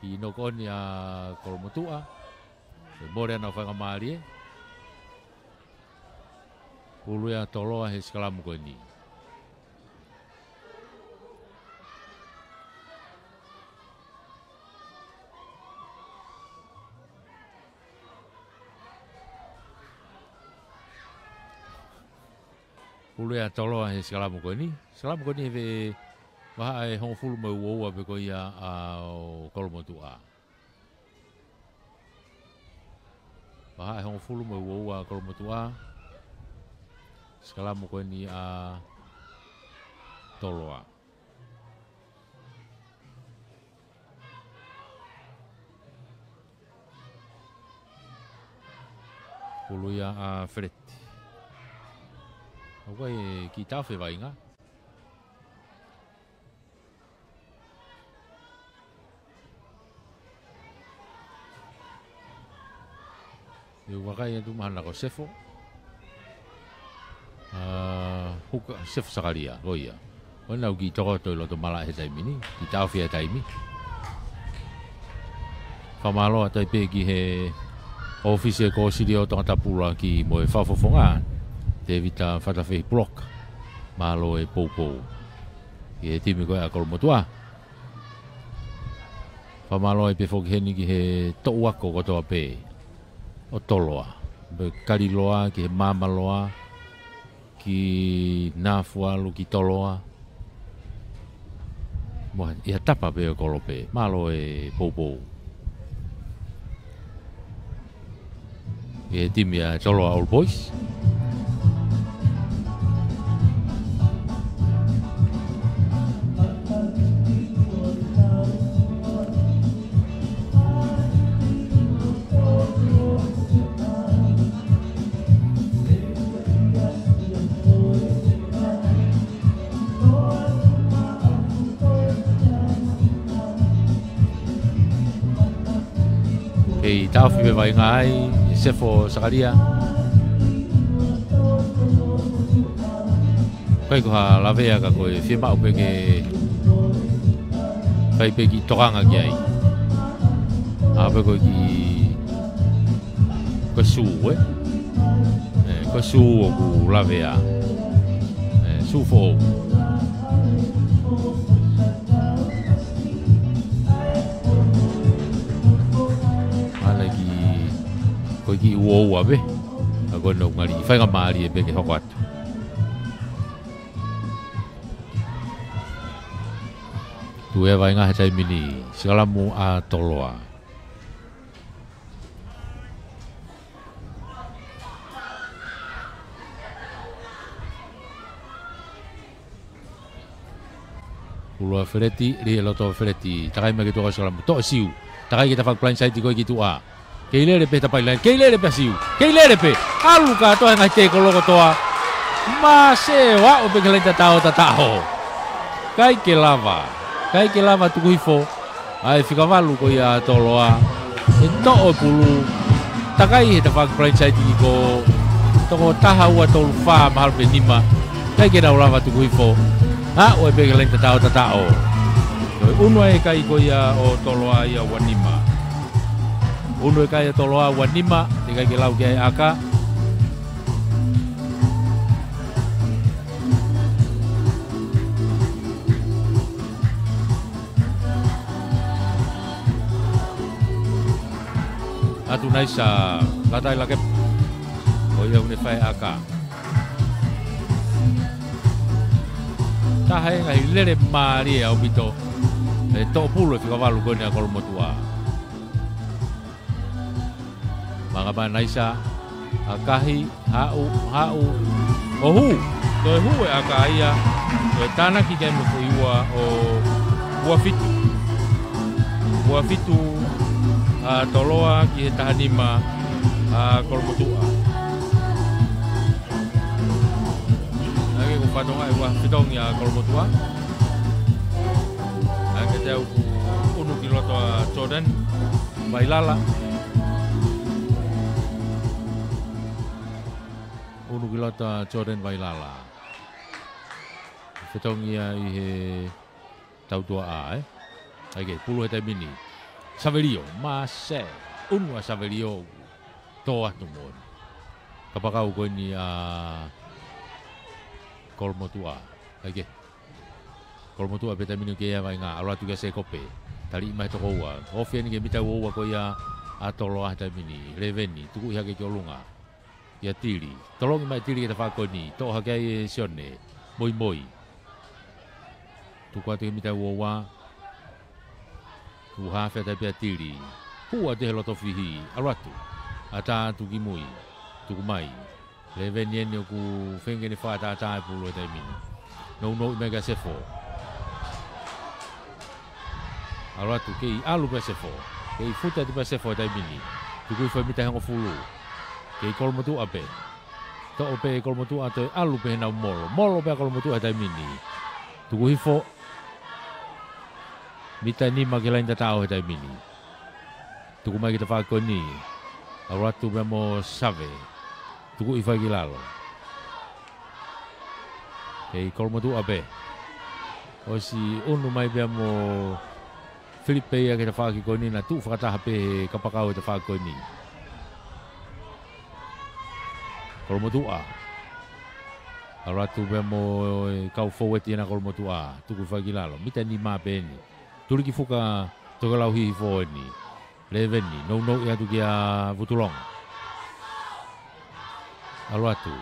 Kiʻi knock on ia ʻa Kolomotuʻa. ʻE mole ʻenau faingamālie. Hulu ia ʻa Toloa he sikalamu ko eni. Hulu ia ʻa Toloa he sikalamu ko eni. Sikalamu ko eni he vahaʻa ʻe hongofulu mo e ua ua pē ko ia ʻa Kolomotuʻa. Vahaʻa ʻe hongofulu mo e ua ua ʻa Kolomotuʻa. Sikalamu ko eni ʻa Toloa. Hulu ia ʻa Feleti. ʻOku ʻi ai e kiʻi taofi e vaʻinga. ʻE vakai atu mahalo ko Sefo. ʻA, Huka, Sefo Sakalia, ko ia. ʻOku nau kiʻi tokoto ʻi loto malaʻe he taimi ni, kiʻi taofi e taimi. Fakamālō atu ai pē ki he ʻōfisi e Kōsilio Tongatapu ʻuluaki mo e fakafofonga, Tēvita Fatafehi Puloka, mālō e poupou. Ki he timi ko ia ʻa Kolomotuʻa. Fakamālō ai pē foki heni ki he toʻu ako kotoa pē ʻo Toloa. Pea Kaliloa, ki he Māmaloa, ki Nafualu, ki Toloa. Mo ia tapa pē ʻo e kolo pē. Mālō e poupou. ʻI he timi ʻa Toloa Old Boys. Kei taofi pē vaʻinga ai, ʻe Sefo Sakalia. ʻIkai ko ha lavea ka ko e fiemaʻu pē ke fai pē kiʻi tokanga ki ai. ʻA pē ko e kiʻi, ko e sū, ē? Ē, ko e sū ʻoku lavea. Ē, sū foʻou. ʻAna ki, ko e kiʻi uoua pē. ʻA ko ena ʻoku ngali faingamālie pē ke hoko atu. Tuʻu e vaʻinga he taimi ni, sikalamu ʻa Toloa. Pulu ʻa Feleti, lī e loto ʻo Feleti, takai mai ki tuʻa sikalamu, toʻo e siu, takai ki he tafaʻaki blind side ko ē ki tuʻa. Kei lele pē he tapaʻi laine, kei lele pē ʻa siu, kei lele pē, ʻalu kātoa he ngaahi tēkolo kotoa. Māsē ʻo aʻu pē ki he laine tataʻo, tataʻo. ʻIkai ke lava, ʻikai ke lava Tukuhifo. ʻA e fika valu ko ia ʻa Toloa. ʻE toʻo e pulu. Takai he tafaʻaki blind side ki ko. Toko taha, ua, tolu, fā, mahalo pē nima. ʻIkai ke nau lava Tukuhifo. Aʻu ai pē ki he laine tataʻo, tataʻo. Ko e unu e kai ko ia ʻo Toloa ia, ua nima. Unu e kai ʻo Toloa, ua nima. Teʻeki ai ke lau ki ai ʻa e ʻaka. ʻAtu Naisa, lata ʻi he lakepa. Ko ia ʻoku ne fai e ʻaka. Taha e ngaahi lele mālie ʻaupito. ʻE toʻo pulu e fika valu ko eni ʻa Kolomotuʻa. Manga mai Naisa, ʻakahi, haʻu, haʻu, ʻo hū. Toe hū e ʻaka ia, toe tānaki ki ai mo e foʻi ua ʻo ua fitu. Ua fitu ʻa Toloa ki he taha nima ʻa Kolomotuʻa. ʻAi ke ko fatonga e ua fetongi ʻa Kolomotuʻa. ʻAi ke te au ku unu ki loto ʻa Jordan Vailala. Unu ki loto ʻa Jordan Vailala. Fetongi ia ʻi he tautuaʻa, ē? ʻAi ke pulu he taimi ni. Savelio, māsē. Unu ʻa Savelio. Tō atu moʻoni. Kapakau ko eni ʻa Kolomotuʻa. ʻAi ke. Kolomotuʻa pē taimi ni ʻoku kei ʻi ai e vaʻinga, ʻalu atu kia Sēkope. Taliʻi mai toko ua. Ofi eni ki he mita ua ua ko ia ʻa Toloa he taimi ni. Leveni, tukuʻi hake ki ʻolunga. Kia Tili. Tolongi mai Tili ki he tafaʻaki ko eni. Toʻo hake ai ʻe Sione. Moimoi. Tuku atu ki he mita ua ua. Tuku haafe atu ai pē ʻa Tili. Hū atu he loto fihi. ʻAlu atu. ʻAtā atu ki mui. Tuku mai. Leveni eni ʻoku feinga ke ne fakaʻataʻatā e pulu he taimi ni. Nounou mai kia Sefo. ʻAlu atu, kei ʻalu pē ʻa Sefo. Kei futa atu pē ʻa Sefo he taimi ni. Tuku hifo e mita ʻe hongofulu. Kei Kolomotuʻa pē. Toʻo pē ʻe Kolomotuʻa, toe ʻalu pē heʻenau molo. Molo pē ʻa Kolomotuʻa he taimi ni. Tuku hifo. Mita ʻe nima ki he laine tataʻo he taimi ni. Tuku mai ki he tafaʻaki ko eni. ʻAlu atu pea mo Save. Tukuʻi fai ki lalo. Kei Kolomotuʻa pē. ʻOsi unu mai pea mo Filipe ia ki he tafaʻaki ko eni, naʻa tuʻu fakataha pē he kapakau he tafaʻaki ko eni. Kolomotuʻa. ʻAlu atu pea mo e kau fōueti ʻena Kolomotuʻa. Tukuʻi fai ki lalo. Mita ʻe nima pē eni. Tuli ki fuka, Tokelau Hihifo eni. Leveni, nounou atu kia Vutulonga. ʻAlu atu.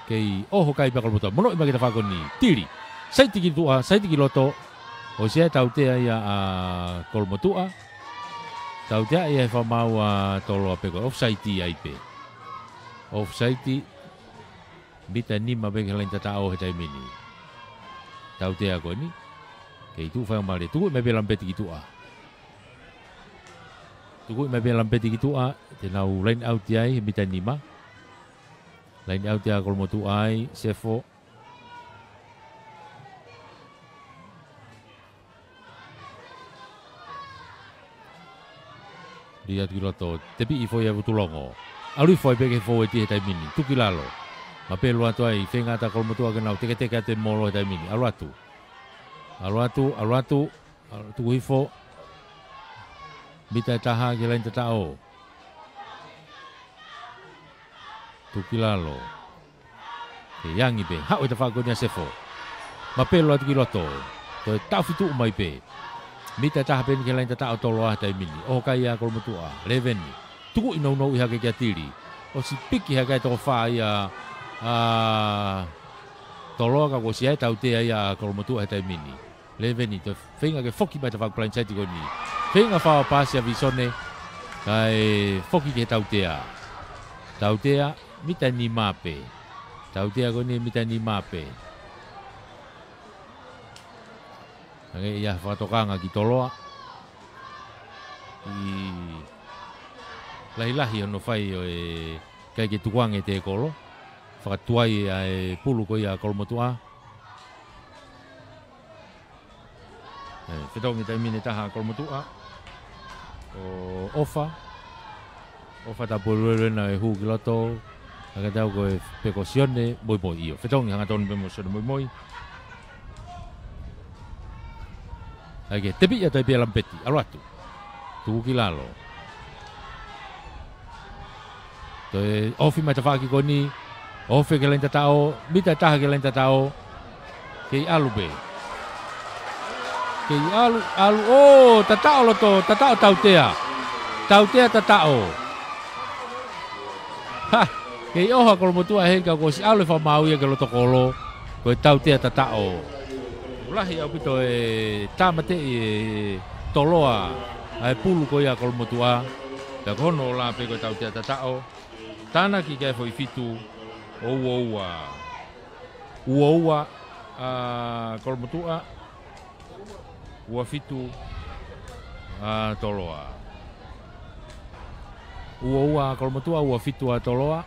Kei ʻoho kai pē ʻa Kolomotuʻa. Monoʻi mai ki he tafaʻaki ko eni. Tili. Saiti ki tuʻa, saiti ki loto. ʻOsi ʻa e tautea ia ʻa Kolomotuʻa. Tautea ia he fakamaau ʻa Toloa pē ko e offside ai pē. Offside. Mita ʻe nima pē ki he laine tataʻo he taimi ni. Tautea ko eni. Kei tuʻu faingamālie. Tukuʻi mai pē Lamipeti ki tuʻa. Tukuʻi mai pē Lamipeti ki tuʻa. Te nau line out ai he mita ʻe nima. Line out ʻa Kolomotuʻa ai, Sefo. Lī atu ki loto, tepiʻi foʻi ʻa Vutulongo. ʻAlu hifo ai pē ki he fōueti he taimi ni, tuku ki lalo. Mapelu atu ai, feinga ʻa Kolomotuʻa ke nau teketeke atu e molo he taimi ni. ʻAlu atu. ʻAlu atu, ʻalu atu, ʻalu, tuku hifo. Mita ʻe taha ki he laini tataʻo. Tuku ki lalo. Kei angi pē, haʻu e tafaʻaki ko eni ʻa Sefo. Mapelu atu ki loto. Toe taʻofi tuʻu mai pē. Mita ʻe taha pē eni ki he laini tataʻo ʻa Toloa he taimi ni. ʻOho kai ʻa Kolomotuʻa. Leveni. Tukuʻi nounou hake kia Tili. ʻOsi piki hake ʻa e toko fā ia ʻa Toloa ka kuo ʻosi ʻi ai e tautea ia ʻa Kolomotuʻa he taimi ni. Leveni, toe feinga ke foki mai tafaʻaki blindside ko eni. Feinga fao paasi ʻa Visone, kae foki ki he tautea. Tautea, mita ʻe nima pē. Tautea ko eni mita ʻe nima pē. Hangē ia ha fakatokanga ki Toloa. ʻI lahilahi hono fai ʻo e ʻikai ke tukuange e tēkolo. Fakatuai ʻa e pulu ko ia ʻa Kolomotuʻa. ʻE, fetongi taimi ni ʻe taha ʻa Kolomotuʻa. ʻO ʻofa. ʻOfa, tapu ʻeluelu ena ʻe hū ki loto. Hangē tau ko e pē ko Sione Moimoi ʻio. Fetongi hangatonu pē mo Sione Moimoi. ʻAi ke tepiʻi atu ai pē ʻa Lamipeti. ʻAlu atu. Tuku ki lalo. Toe ofi mai tafaʻaki ko eni. Ofi ki he laini tataʻo. Mita ʻe taha ki he laini tataʻo. Kei ʻalu pē. Kei ʻalu, ʻalu. ʻŌ, tataʻo loto, tataʻo tautea. Tautea tataʻo. Ha! Kei ʻoho ʻa Kolomotuʻa heni ka kuo ʻosi ʻalu e fakamaau ia ki loto kolo. Ko e tautea tataʻo. Lahi ʻaupito e tāmateʻi ʻe Toloa ʻa e pulu ko ia ʻa Kolomotuʻa. Pea ko hono ola pē ko e tautea tataʻo. Tānaki ki ai e foʻi fitu ʻo ua ua. Ua ua ʻa Kolomotuʻa. Ua fitu ʻa Toloa. Ua ua ʻa Kolomotuʻa, ua fitu ʻa Toloa.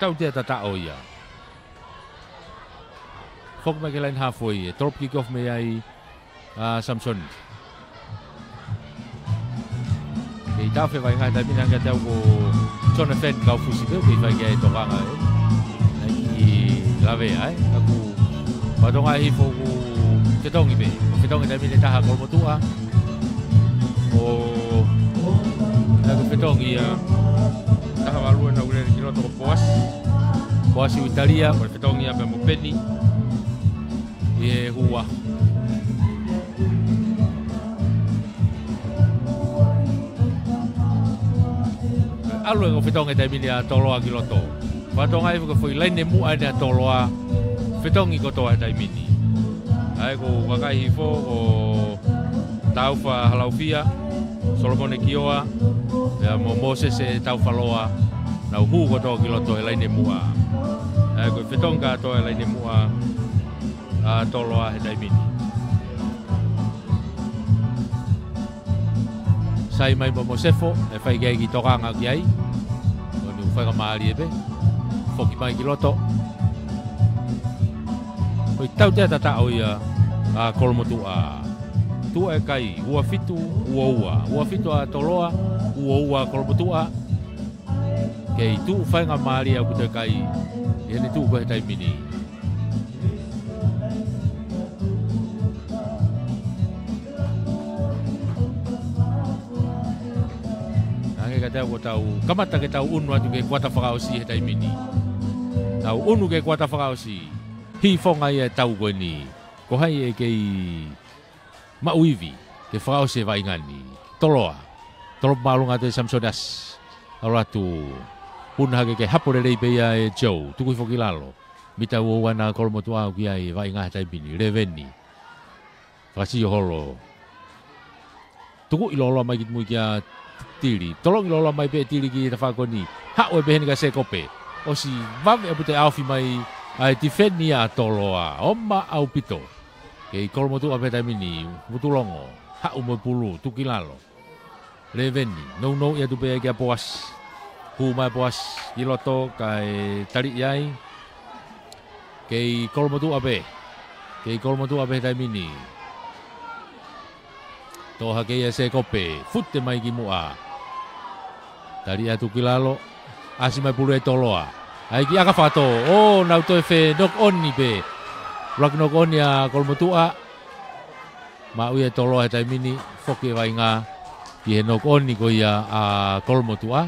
Tautea tataʻo ia. Foki mai ki he laini hafoi, ʻe drop kick off mei ai ʻa Samson. Kei tafe vaʻinga he taimi ni hangē ʻa e tau ko Jonathan Kaufusi pē, kei fai ki ai e tokanga ē. Naʻe ʻikai ke lave ai, ka kuo fakatokangaʻi hifo kuo fetongi pē. Kuo fetongi taimi ni ʻe taha ʻa Kolomotuʻa. ʻO, naʻe kuo fetongi ia. Taha valu ena ʻoku lele ki loto ko Poasi. Poasi ʻo ʻItalia, ko e fetongi ia pea mo Peni. ʻI he hua. ʻAlu e ongo fetongi he taimi ni ʻa Toloa ki loto. Fakatokangaʻi hifo ko e foʻi laine muʻa eni ʻa Toloa. Fetongi kotoa he taimi ni. ʻAi ko e kakai hifo ko Taufa Halaufia, Solomone Kioa, pea mo Mōsese Taufaloa, nau hū kotoa ki loto he laine muʻa. ʻAi ko e fetongi kātoa he laine muʻa ʻa Toloa he taimi ni. Sai mai mo Mosefo, ʻe fai ki ai e kiʻi tokanga ki ai. ʻOku ne faingamālie pē. Foki mai ki loto. Ko e tautea tataʻo ia ʻa Kolomotuʻa. Tuʻu e kai, ua fitu, ua ua. Ua fitu ʻa Toloa, ua ua ʻa Kolomotuʻa. Kei tuʻu faingamālie ʻaupito e kai ʻi heʻene tuʻu ko ē he taimi ni. Hangē ka tau ko tau kamata ke tau ʻunu atu ki he kuata fakaʻosi he taimi ni. Tau ʻunu ki he kuata fakaʻosi. Hīfonga ia e tau ko eni. Ko hai ʻe kei maʻu ivi ke fakaʻosi e vaʻinga ni. Toloa. Toloa māʻolunga atu ʻe Samisoni Asi. ʻAlu atu. Huna hake ke hapo lelei pē ia ʻe Joe. Tuku hifo ki lalo. Mita ua ua ʻa Kolomotuʻa ʻoku ʻi ai e vaʻinga he taimi ni. Leveni. Fakasio holo. Tukuʻi lōloa mai ki mui kia Tili. Tolongi lōloa mai pē Tili ki he tafaʻaki ko eni. Haʻu e peheni kia Sēkope. ʻOsi vave ʻaupito e ʻaofi mai ʻa e tifeni ʻa Toloa. Oma ʻaupito. Kei Kolomotuʻa pē he taimi ni, Vutulongo, haʻu mo e pulu, tuku ki lalo. Leveni, nounou ia atu pē kia Poasi. Hū mai Poasi, ki loto, kae taliʻi ai. Kei Kolomotuʻa pē. Kei Kolomotuʻa pē he taimi ni. Toʻo hake ia ʻe Sēkope, fute mai ki muʻa. Tali atu ki lalo, ʻasi mai pulu ʻe Toloa. ʻAi ki ʻAkafato, ʻo nau toe fenoko ʻoni pē. Laki noko ʻoni ʻa Kolomotuʻa. Maʻu ia ʻe Toloa he taimi ni, foki e vaʻinga ki he noko ʻoni ko ia ʻa Kolomotuʻa.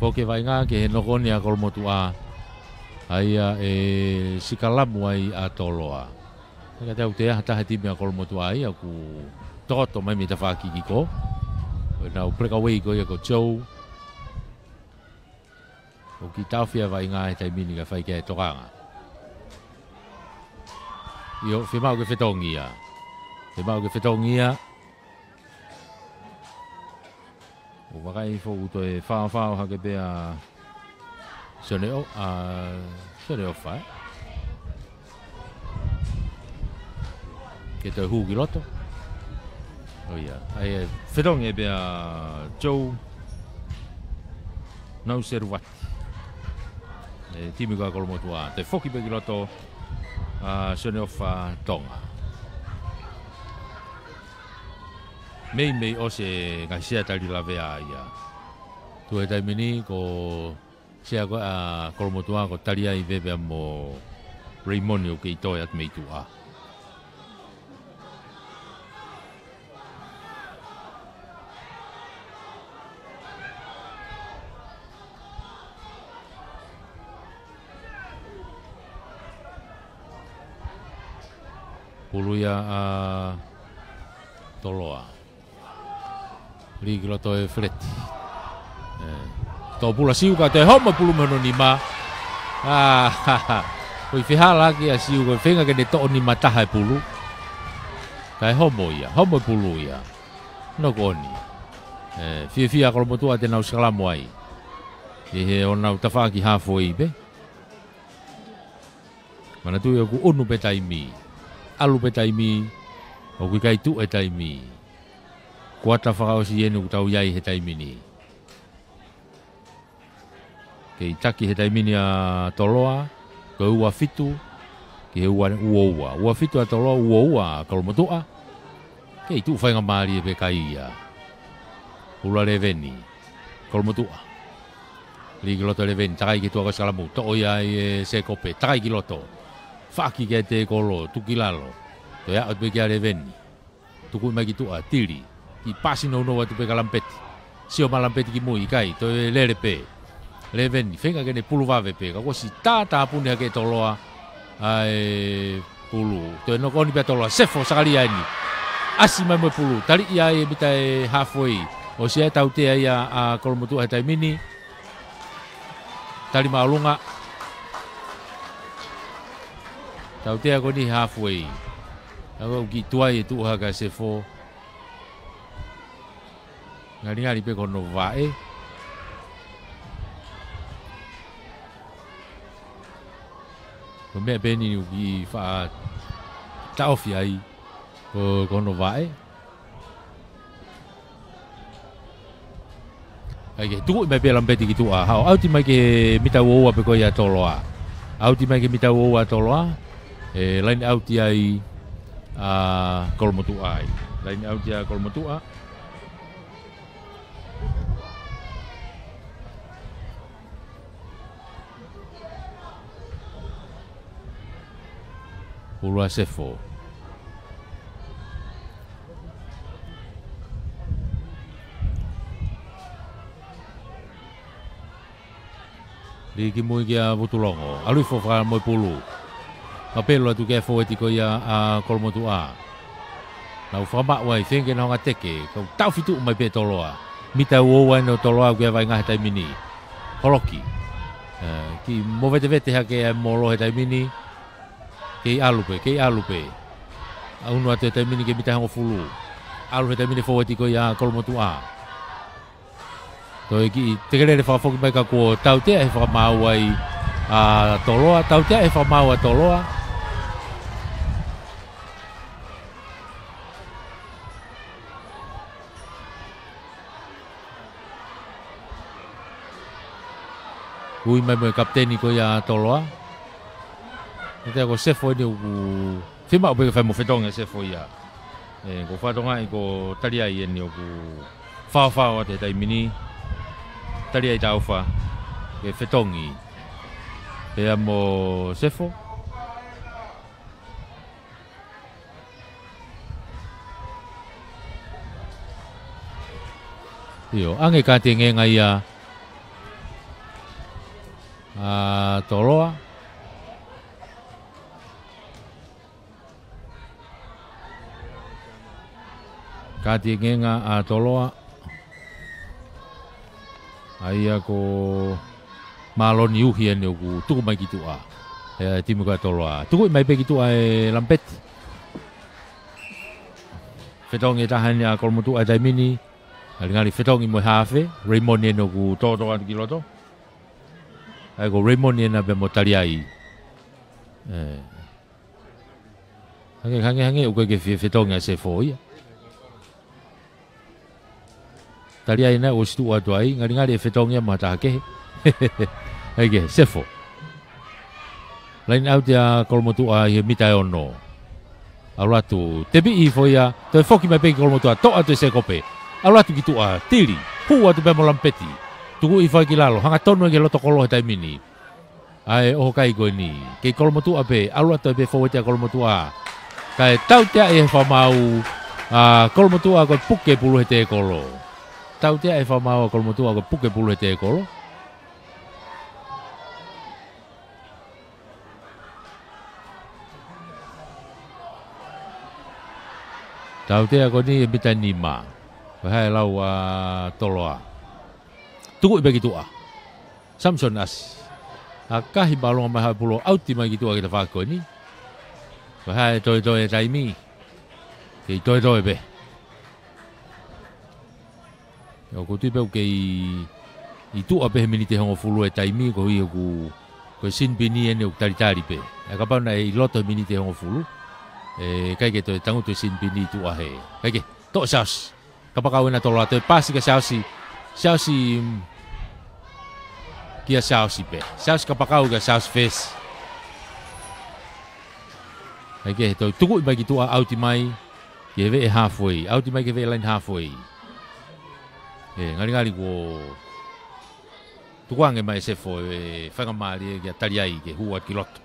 Foki e vaʻinga ki he noko ʻoni ʻa Kolomotuʻa. ʻA ia ʻe sikalamu ai ʻa Toloa. Ka tau te aha taha timi ʻa Kolomotuʻa ia ʻoku tokoto mai mei tafaʻaki kiko. ʻO nau breakaway ko ia ko Joe. ʻOku kiʻi taʻofi ʻa e vaʻinga he taimi ni ka fai ki ai e tokanga. ʻIo, fiemaʻu ke fetongi ia. Fiemaʻu ke fetongi ia. ʻO vakai foʻou toe faofao hake pē ʻa Sione ʻo, ʻa Sione ʻOfa, ē. Ke toe hū ki loto. ʻO ia. ʻAi, ē, fetongi pē ʻa Joe Nauseruvati. ʻE, timi ko ia ʻa Kolomotuʻa. Toe foki pē ki loto ʻa Sione ʻOfa Tonga. Meimei ʻosi e ngaahi sea tali lavea ia. Tuʻu he taimi ni ko e sea ko ia ʻa Kolomotuʻa ko Taliai Vevea mo Raymond ʻoku kei toe atu mei tuʻa. Pulu ia ʻa Toloa. Lī ki loto ʻe Feleti. ʻE. Toʻo pulu ʻa Siu ka toe homo e pulu mei hono nima. ʻA, ha, ha. Ko e fehālaaki ʻa Siu ko e feinga ke ne toʻo nima taha e pulu. Kae homo ia, homo e pulu ia. Noko ʻoni. ʻE, fiefia ʻa Kolomotuʻa te nau sikalamu ai. ʻI he ʻo nau tafaʻaki halfway pē. Manatuʻi ʻoku ʻunu pē taimi. ʻAlu pē taimi. ʻOku ʻikai tuʻu e taimi. Kuata fakaʻosi eni ʻoku tau ʻi ai he taimi ni. Kei taki he taimi ni ʻa Toloa. Ko e ua fitu. Ki he ua, ua ua. Ua fitu ʻa Toloa, ua ua ʻa Kolomotuʻa. Kei tuʻu faingamālie pē kai ia. Pulu ʻa Leveni. Kolomotuʻa. Lī ki loto ʻe Leveni, takai ki tuʻa ko e sikalamu. Toʻo ia ʻe Sēkope, takai ki loto. Faʻaki ki ai ʻe Kolo, tuku ki lalo. Toe aʻu pē kia Leveni. Tuku mai ki tuʻa, tili. Kiʻi pasi nounou atu pē kia Lamipeti. Sio mai Lamipeti ki mui, ʻikai, toe lele pē. Leveni, feinga ke ne pulu vave pē, ka kuo ʻosi tātāpuni hake ʻe Toloa ʻa e pulu. Toe noko ʻoni pē ʻa Toloa, Sefo Sakalia eni. ʻAsi mai mo e pulu, tali ia ʻe mita ʻe halfway. ʻOsi ia e tautea ia ʻa Kolomotuʻa he taimi ni. Tali māʻolunga. Tautea ko eni halfway. ʻA ia ʻoku kiʻi tuai e tuʻu hake ʻa Sefo. Ngalingali pē ko hono vaʻe. Ko e meʻa pē eni ʻoku kiʻi faʻa taʻofi ai. Ko, ko hono vaʻe. ʻAi ke tuku mai pē Lamipeti ki tuʻa. Haʻu, ʻauti mai ki he mita ua ua pē ko ia ʻa Toloa. ʻAuti mai ki he mita ua ua ʻa Toloa. ʻE, laine ʻauti ai ʻa Kolomotuʻa ai. Laine ʻauti ʻa Kolomotuʻa. Pulu ʻa Sefo. Lī ki mui kia Vutulongo. ʻAlu hifo fakamoʻui e pulu. Mapelu atu ki he fōueti ko ia ʻa Kolomotuʻa. Nau fakamaʻu ai, feinga ke nau hanga ʻo teke. Kau taʻofi tuʻu mai pē ʻe Toloa. Mita ua ua eni ʻo Toloa ʻoku ʻi ai e vaʻinga he taimi ni. Holoki. ʻE, kiʻi movetevete hake ʻa e molo he taimi ni. Kei ʻalu pē, kei ʻalu pē. ʻA ʻunu atu he taimi ni ki he mita hongofulu. ʻAlu he taimi ni e fōueti ko ia ʻa Kolomotuʻa. Toe kiʻi tekelele fakafoki mai ka kuo tautea he fakamaau ai ʻa Toloa, tautea he fakamaau ʻa Toloa. Ui mai mo e kapiteni ko ia Toloa. Ete ko Sefo eni ʻoku fiemaʻu pē ke fai mo fetongi ʻa Sefo ia. ʻE, ko Fatonga ʻi ko Taliai eni ʻoku faofao atu he taimi ni. Taliai Taufa ke fetongi. Pea mo Sefo. ʻIo, ʻange ka te ngenga ia ʻa Toloa. Ka te ngenga ʻa Toloa. ʻA ia ko Maloni Uhi eni ʻoku tuku mai ki tuʻa. ʻE, timi ko ia Toloa. Tukuʻi mai pē ki tuʻa ʻe Lampeti. Fetongi ʻe taha eni ʻa Kolomotuʻa he taimi ni. Ngalingali fetongi mo e hafe. Raymond eni ʻoku tōtō atu ki loto. ʻA ia ko Raymond ena pea mo Taliai. ʻE. Hangē, hangē, hangē, ʻoku ʻikai ke fie fetongi ʻa Sefo ia. Taliai naʻe ʻosi tuʻu atu ai, ngalingali ʻe fetongi ia mo ha taha kehe. ʻAi ke, Sefo. Laine ʻauti ʻa Kolomotuʻa ʻi he mita ʻe ono. ʻAlu atu, tepiʻi hifo ia, toe foki mai pē ki Kolomotuʻa, toʻo atu ʻe Sekope. ʻAlu atu ki tuʻa, tili, hū atu pē mo Lampeti. Tukuʻi hifo ai ki lalo, hangatonu ai ki loto kolo he taimi ni. ʻA e ʻoho kai ko eni. Kei Kolomotuʻa pē, ʻalu atu ai pē foueti ʻa Kolomotuʻa. Kae tauteaʻi ʻe he fakamaau ʻa Kolomotuʻa ko e puke pulu he tēkolo. Tauteaʻi ʻe he fakamaau ʻa Kolomotuʻa ko e puke pulu he tēkolo. Tautea ko eni ʻe mita nima. Ko e hā e lau ʻa Toloa. Tukuʻi pē ki tuʻa. Samson Asi. ʻAkahi māʻolunga mai haʻu e pulo ʻauti mai ki tuʻa ki he tafaʻaki ko eni. Ko e hā e toetoe e taimi. Kei toetoe pē. ʻOku ou tui pē ʻoku kei ʻi tuʻa pē he miniti ʻe hongofulu e taimi koeʻuhi ʻoku ko e sinipini eni ʻoku talitali pē. ʻE kapau naʻe ʻi loto he miniti ʻe hongofulu. ʻE, ʻikai ke toe tangutu e sinipini ʻi tuʻa he. ʻIkai ke, toʻo Siaosi. Kapakau ena Toloa toe pasi kia Siaosi. Siaosi, mm, kia Siaosi pē. Siaosi kapakau kia Siaosi Fesi. ʻAi ke toe tukuʻi mai ki tuʻa ʻauti mai. Ki he veʻe halfway. ʻAuti mai ki he veʻe laine halfway. ʻE, ngalingali kuo tukuange mai Sefo e faingamālie kia Taliai ke hū atu ki loto.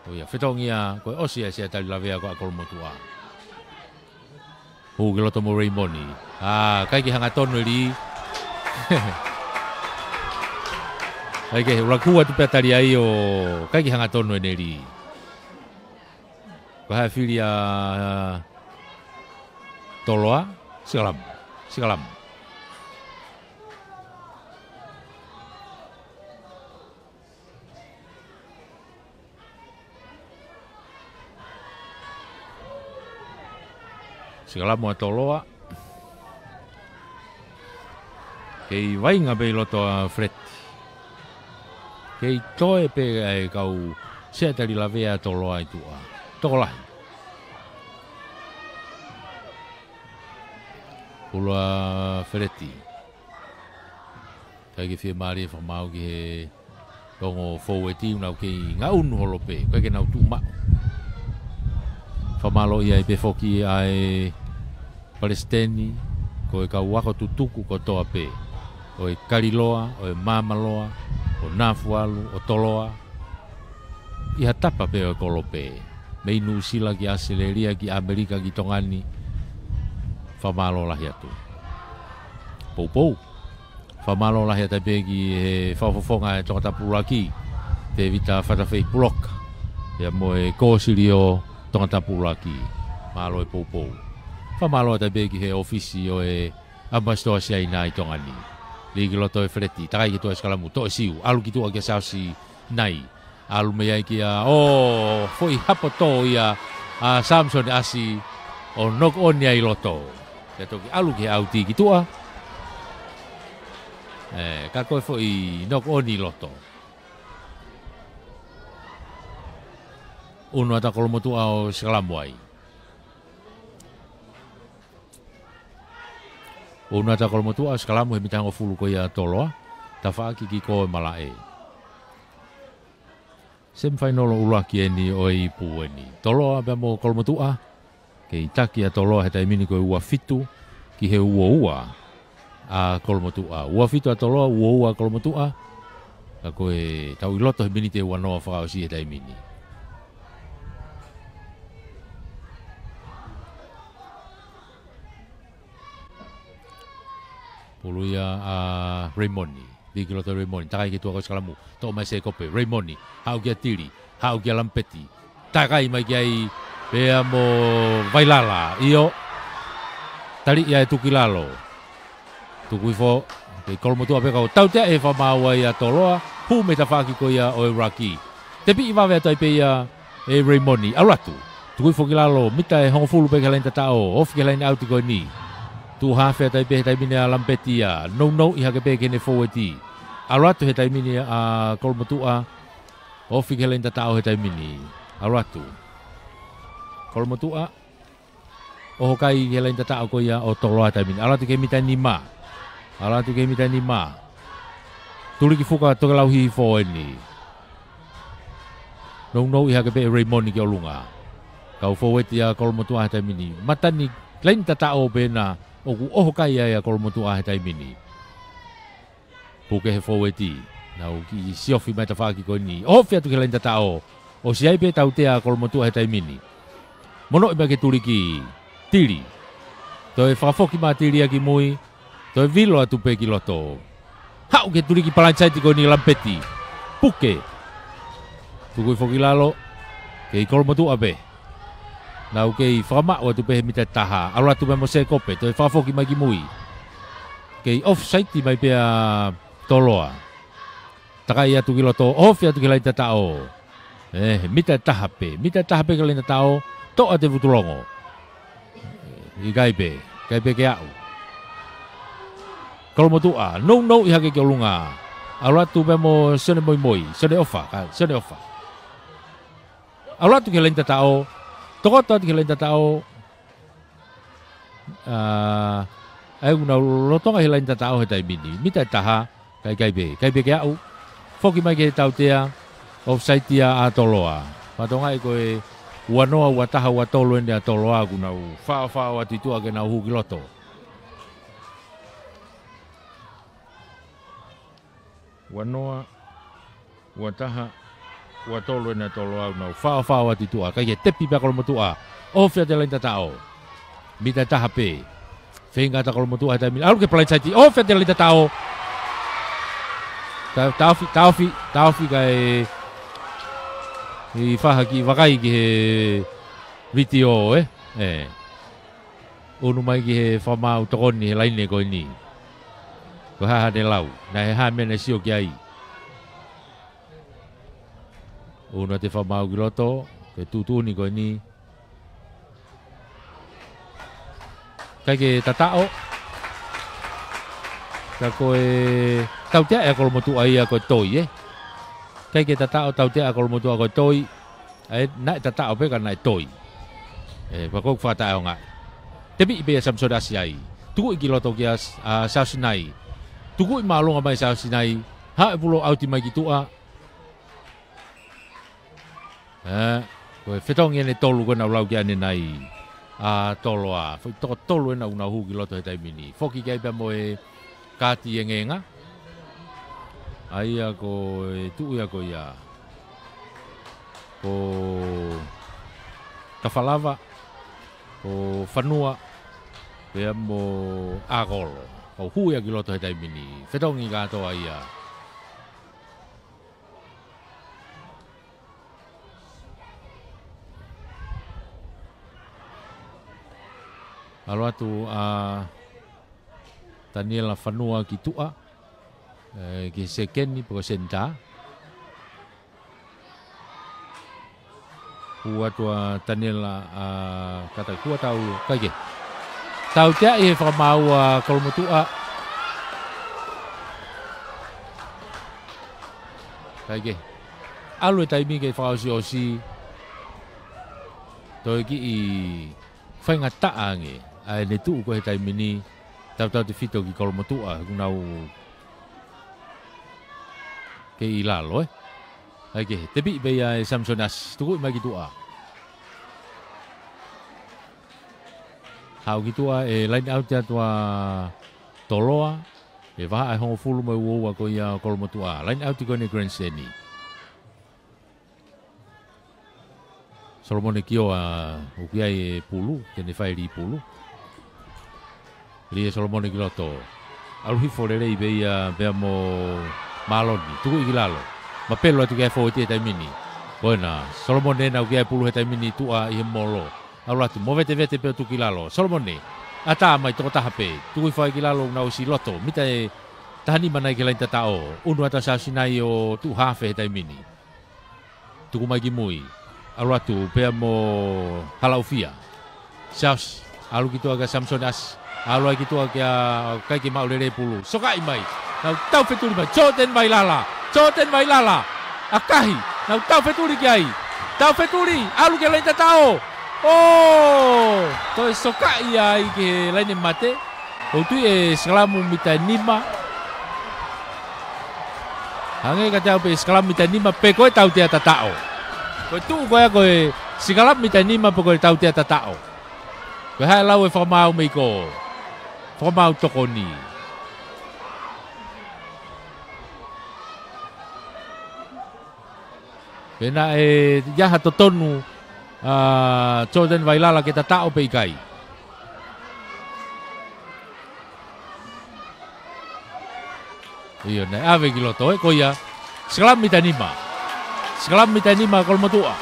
ʻO ia, fetongi ia, ko e ʻosi ia e sea tali lavea ko ia ʻa Kolomotuʻa. Hū ki loto mo Raymond. ʻA, ʻikai ke hangatonu e lī. ʻIkai ke, ʻuluaki hū atu pē ʻa Taliai ʻo, ʻikai ke hangatonu ʻene lī. Ko e hā e fili ʻa Toloa, sikalamu, sikalamu. Sikalamu ʻa Toloa. Kei vainga pē ʻi loto ʻa Fred. Kei toe pē ʻa e kau sea tali lavea ʻa Toloa ʻi tuʻa. Tokolahi. Pulo ʻa Feleti. ʻIkai ke fiemālie e fakamaau ki he ongo foueti, ʻoku nau kei ngaʻunu holo pē, ʻikai ke nau tuʻu maʻu. Fakamālō ai pē foki ʻa e palesiteni, ko e kau ako tutuku kotoa pē. ʻO e Kaliloa, ʻo e Māmaloa, ʻo Nafualu, ʻo Toloa. ʻI ha tapa pē ʻo e kolope. Mei Nuʻusila ki ʻAositelēlia, ki ʻAmelika, ki Tonga ni. Fakamālō lahi atu. Poupou. Fakamālō lahi atu pē ki he fakafofonga ʻo e Tongatapu ʻUluaki, Tēvita Fatafei Puloka, pea mo e Kōsilio Tongatapu ʻUluaki. Mālō e poupou. Fakamālō atu pē ki he ʻōfisi ʻo e ʻAmipasitoa Siaina ʻi Tonga ni. Lī ki loto ʻe Feleti, takai ki tuʻa e sikalamu, toʻo e siu, ʻalu ki tuʻa kia Siaosi Nai. ʻAlu mei ai kia, ʻo, foʻi hapo tō ia ʻa Samson ʻAsi ʻo knock on ia ʻi loto. Pea toki ʻalu ki he ʻauti ki tuʻa. ʻE, ka ko e foʻi knock on ʻi loto. ʻUnu atu ʻa Kolomotuʻa ʻo sikalamu ai. ʻUnu atu ʻa Kolomotuʻa ʻo sikalamu he mita hongofulu ko ia ʻa Toloa. Tafaʻaki ki kō e malaʻe. Semifainolo ʻuluaki eni ʻo e ipu eni. Toloa pea mo Kolomotuʻa. Kei taki ʻa Toloa he taimi ni ko e ua fitu ki he ua ua ʻa Kolomotuʻa. Ua fitu ʻa Toloa, ua ua ʻa Kolomotuʻa. Ka ko e tau ʻi loto he miniti ʻe ua noa fakaʻosi he taimi ni. Pulu ia ʻa Reimoni. Viki loto Reimoni. Takai ki tuʻa ko Sikalamu. Toʻo mai Sēkope. Reimoni. Haʻu kia Tili. Haʻu kia Lamipeti. Takai mai ki ai. Pea mo Vailala. ʻIo. Tali ia e tuku ki lalo. Tuku hifo. Kei Kolomotuʻa pē ka ʻoku tautea ʻe he fakamaau ʻa Toloa. Hū mei he tafaʻaki ko ia ʻo e ʻuluaki. Tepiʻi vave atu ai pē ia ʻe Reimoni. ʻAlu atu. Tuku hifo ki lalo. Mita ʻe hongofulu pē ki he laini tataʻo. Ofi ki he laini ʻauti ko eni. Tuʻu hafe atu ai pē he taimi ni ʻa Lamipeti ia. Nounou ʻi hake pē ki heʻene fōueti. ʻAlu atu he taimi ni ʻa Kolomotuʻa. Ofi ki he laini tataʻo he taimi ni. ʻAlu atu. Kolomotuʻa. ʻOho kai ki he laini tataʻo ko ia ʻo Toloa he taimi ni. ʻAlu atu ki he mita nima. ʻAlu atu ki he mita nima. Tuliki fuka Tokelau Hihifo eni. Nounou ʻi hake pē ʻe Reimoni ki ʻolunga. Kau fōueti ʻa Kolomotuʻa he taimi ni. Matani laini tataʻo pē ena ʻoku ʻoho kai ai ʻa Kolomotuʻa he taimi ni. Puke he fōueti. Nau kiʻi siofi mai tafaʻaki ko eni. Ofi atu ki he laini tataʻo. ʻOsi ai pē tautea ʻa Kolomotuʻa he taimi ni. Monoʻi mai ke tuliki. Tili. Toe fakafoki mai Tili ia ki mui. Toe vilo atu pē ki loto. Haʻu ke tuliki palaini saiti ko eni Lamipeti. Puke. Tuku hifo ki lalo. Kei Kolomotuʻa pē. Nau kei fakamaʻu atu pē he mita taha. ʻAlu atu pē mo Sēkope. Toe fakafoki mai ki mui. Kei ʻofisaiti mai pē ʻa Toloa. Takai atu ki loto, ofi atu ki he laini tataʻo. ʻE, mita taha pē, mita taha pē ki he laini tataʻo, toʻa ʻe Vutulongo. ʻIkai pē, ʻikai pē ke aʻu. Kolomotuʻa, nounou ʻi hake ki ʻolunga. ʻAlu atu pē mo Sione Moimoi, Sione ʻOfa, ka, Sione ʻOfa. ʻAlu atu ki he laini tataʻo, tokoto atu ki he laini tataʻo, ʻA, ʻa ia ʻoku nau lolotonga he laini tataʻo he taimi ni. Mita ʻe taha, ʻikai, ʻikai pē, ʻikai pē ke aʻu. Foki mai ki he tautea, ʻofisaiti ia ʻa Toloa. Fatongia ko e ua noa, ua taha, ua tolu eni ʻa Toloa, ʻoku nau faofao atu ʻi tuʻa ke nau hū ki loto. Ua noa, ua taha, ua tolu ena Toloa ʻoku nau faofao atu ʻi tuʻa. ʻIkai ke tepi pea Kolomotuʻa. Ofi atu he laini tataʻo. Mita ʻe taha pē. Feinga atu ʻa Kolomotuʻa he taimi ni. ʻAlu ki he palaini saiti. Ofi atu he laini tataʻo. Ta-, taofi, taofi, taofi kae ʻi faha kiʻi vakai ki he vitiō, ē? ʻE. ʻUnu mai ki he fakamaau tokoni he laine ko eni. Ko e hā haʻane lau. Naʻe hā e meʻa naʻe sio ki ai. ʻUnu atu e fakamaau ki loto. Ko e tuʻutuʻuni ko eni. ʻIkai ke tataʻo. Ka ko e tautea ʻa Kolomotuʻa ia ko e toi, ē. ʻIkai ke tataʻo, tautea ʻa Kolomotuʻa ko e toi. ʻE, naʻe tataʻo pē ka naʻe toi. ʻE, pea ko e fakataʻeʻaonga. Tepiʻi pē ʻa Samisoni ʻAsi ai. Tukuʻi ki loto kia S-, ʻa Siaosi Nai. Tukuʻi māʻolunga mai Siaosi Nai. Haʻu e pulo ʻauti mai ki tuʻa. ʻE, ko e fetongi ʻe tolu ko ē naʻa ku lau ki ai ʻanenai. ʻA Toloa. Foʻi toko tolu ena ʻoku nau hū ki loto he taimi ni. Foki ki ai pea mo e Kati Engeenga. ʻA ia ko e tuʻu ia ko ia. Ko Kafalava, ko Fanua, pea mo ʻAkolo. Kau hū ia ki loto he taimi ni. Fetongi kātoa ia. ʻAlu atu ʻa Taniela Fanua ki tuʻa, ē, ki he sekeni, pe ko e senitā. Hū atu ʻa Taniela, ʻa, kātaki hū atu, ʻikai ke. Tauteaʻi he fakamaau ʻa Kolomotuʻa. ʻIkai ke. ʻAlu e taimi ke fakaʻosiʻosi. Toe kiʻi faingataʻa ange ʻa ʻene tuʻu ko ē he taimi ni, tautautefito ki Kolomotuʻa, ʻoku nau kei ʻi lalo, ē? ʻAi ke, tepiʻi pē ia ʻe Samisoni Asi, tukuʻi mai ki tuʻa. Haʻu ki tuʻa ʻe line out atu ʻa Toloa, ʻe vahaʻa ʻe hongofulu mo e uaua ko ia ʻo Kolomotuʻa. Line out ko eni ʻa Grand Seni. Solomone Kioa, ʻoku ʻi ai e pulu, te ne fai e lī pulu. Lī ʻe Solomone ki loto. ʻAlu hifo lelei pē ia pea mo Maloni. Tukuʻi ki lalo. Mapelu atu ki ai e fōueti he taimi ni. Ko ena, Solomone ena ʻoku ʻi ai e pulu he taimi ni tuʻa ʻi he molo. ʻAlu atu, movetevete pē ʻo tuku ki lalo. Solomone, ʻatā mai tokotaha pē. Tuku hifo ai ki lalo ʻoku nau ʻosi loto. Mita ʻe taha nima nai ki he laini tataʻo. ʻUnu atu ʻa Siaosi Nai ʻo tuʻu haafe he taimi ni. Tuku mai ki mui. ʻAlu atu pea mo Halaʻofia. Siaosi. ʻAlu ki tuʻa kia Samisoni Asi. ʻAlu ai ki tuʻa kia Kaiki Maulele pulu. Sokaʻi mai. Nau taufetuli mai. Jordan Vailala. Jordan Vailala. ʻAkahi. Nau taufetuli ki ai. Taufetuli. ʻAlu ki he laini tataʻo. ʻŌ! Toe sokaʻi ai ki he laine mate. ʻOku tuʻi e sikalamu mita nima. Hangē kiate au pē sikalamu mita nima pe ko e tautea tataʻo. Ko e tuʻu ko ia ko e sikalamu mita nima pe ko e tautea tataʻo. Ko e hā e lau ʻa e fakamaau mei ko. Fakamaau tokoni. Pe naʻe ʻi ai ha totonu ʻa Jordan Vailala ke tataʻo pe ʻikai. ʻIo, naʻe ʻave ki loto, ē, ko ia. Sikalamu mita nima. Sikalamu mita nima Kolomotuʻa.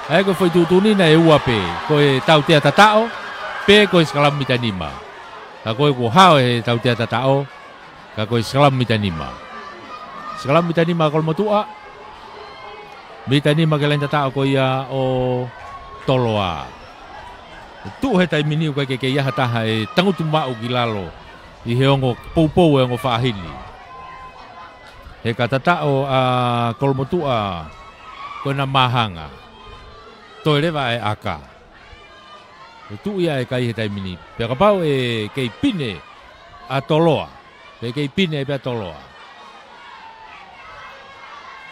ʻA ia ko e foʻi tuʻutuʻuni naʻe ua pē. Ko e tautea tataʻo, pe ko e sikalamu mita nima. Ka ko e kuo hao he tautea tataʻo. Ka ko e sikalamu mita nima. Sikalamu mita nima Kolomotuʻa. Mita nima ki he laini tataʻo ko ia ʻo Toloa. Tuʻu he taimi ni ʻoku ʻikai ke kei ʻi ai ha taha ʻe tangutu maʻu ki lalo ʻi he ongo poupou e ongo faʻahi ni. He ka tataʻo ʻa Kolomotuʻa ko ena māhanga. Toe leva e ʻaka. ʻE tuʻu ia ʻe kai he taimi ni. Pea kapau ʻe kei pine ʻa Toloa. Pe kei pine pē ʻa Toloa.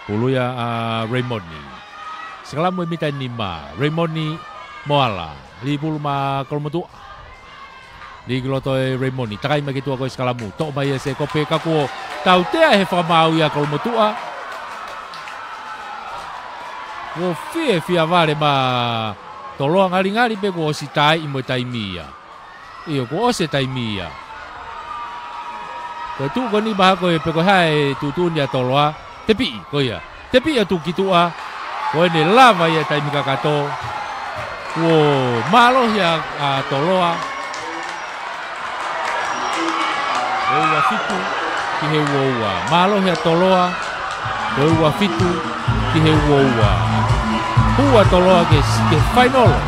Pulu ia ʻa Reimoni. Sikalamu ʻe mita nima. Reimoni Moala. Lī pulu maʻa Kolomotuʻa. Lī ki loto ʻe Reimoni. Takai mai ki tuʻa ko e sikalamu. Toʻo mai ʻe Sekope ka kuo tautea he fakamaau ia Kolomotuʻa. Kuo fie fiefia vale maʻa Toloa, ngalingali pē kuo ʻosi taiʻi mo e taimi ia. ʻIo, kuo ʻosi e taimi ia. Ko e tuʻu ko eni mahalo ko e pe ko e hā e tuʻutuʻuni ʻa Toloa. Tepiʻi, ko ia. Tepiʻi ʻo tuku ki tuʻa. Ko ʻene lava ia e taimi kakato. Kuo mālohi ʻa, ʻa Toloa. Ko e ua fitu ki he ua ua. Mālohi ʻa Toloa. Ko e ua fitu ki he ua ua. Hū ʻa Toloa ki he, ki he fainolo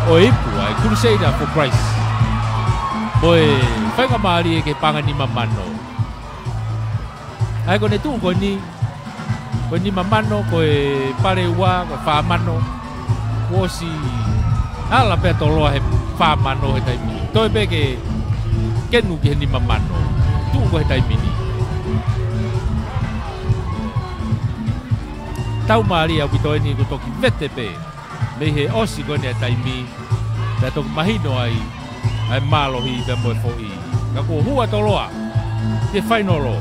ʻo e ipu ʻa e Crusader for Christ. Ko e faingamālie ki he paʻanga nima mano. ʻA ia ko ʻene tuʻu ko eni, ko e nima mano, ko e pale ua, ko e fā mano. Kuo ʻosi ala pē ʻa Toloa he fā mano he taimi. Toe pē ke kenu ki he nima mano. Tuʻu ko ē he taimi ni. Tau mālie ʻaupito eni kuo toki vete pē. Mei he ʻosi ko eni e taimi, pea toki mahino ai ʻa e mālohi pea mo e foʻi. Ka kuo hū ʻa Toloa ki he fainolo.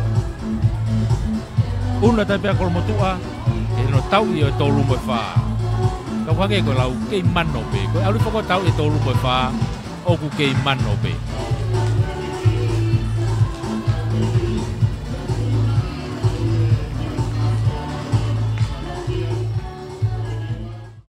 ʻUnu atu ai pē ʻa Kolomotuʻa, ʻi hono tauʻi ʻo e tolu mo e fā. Ka ʻoku hangē ko e lau kei mano pē. Ko e ʻalu foki ʻo tauʻi e tolu mo e fā, ʻoku kei mano pē.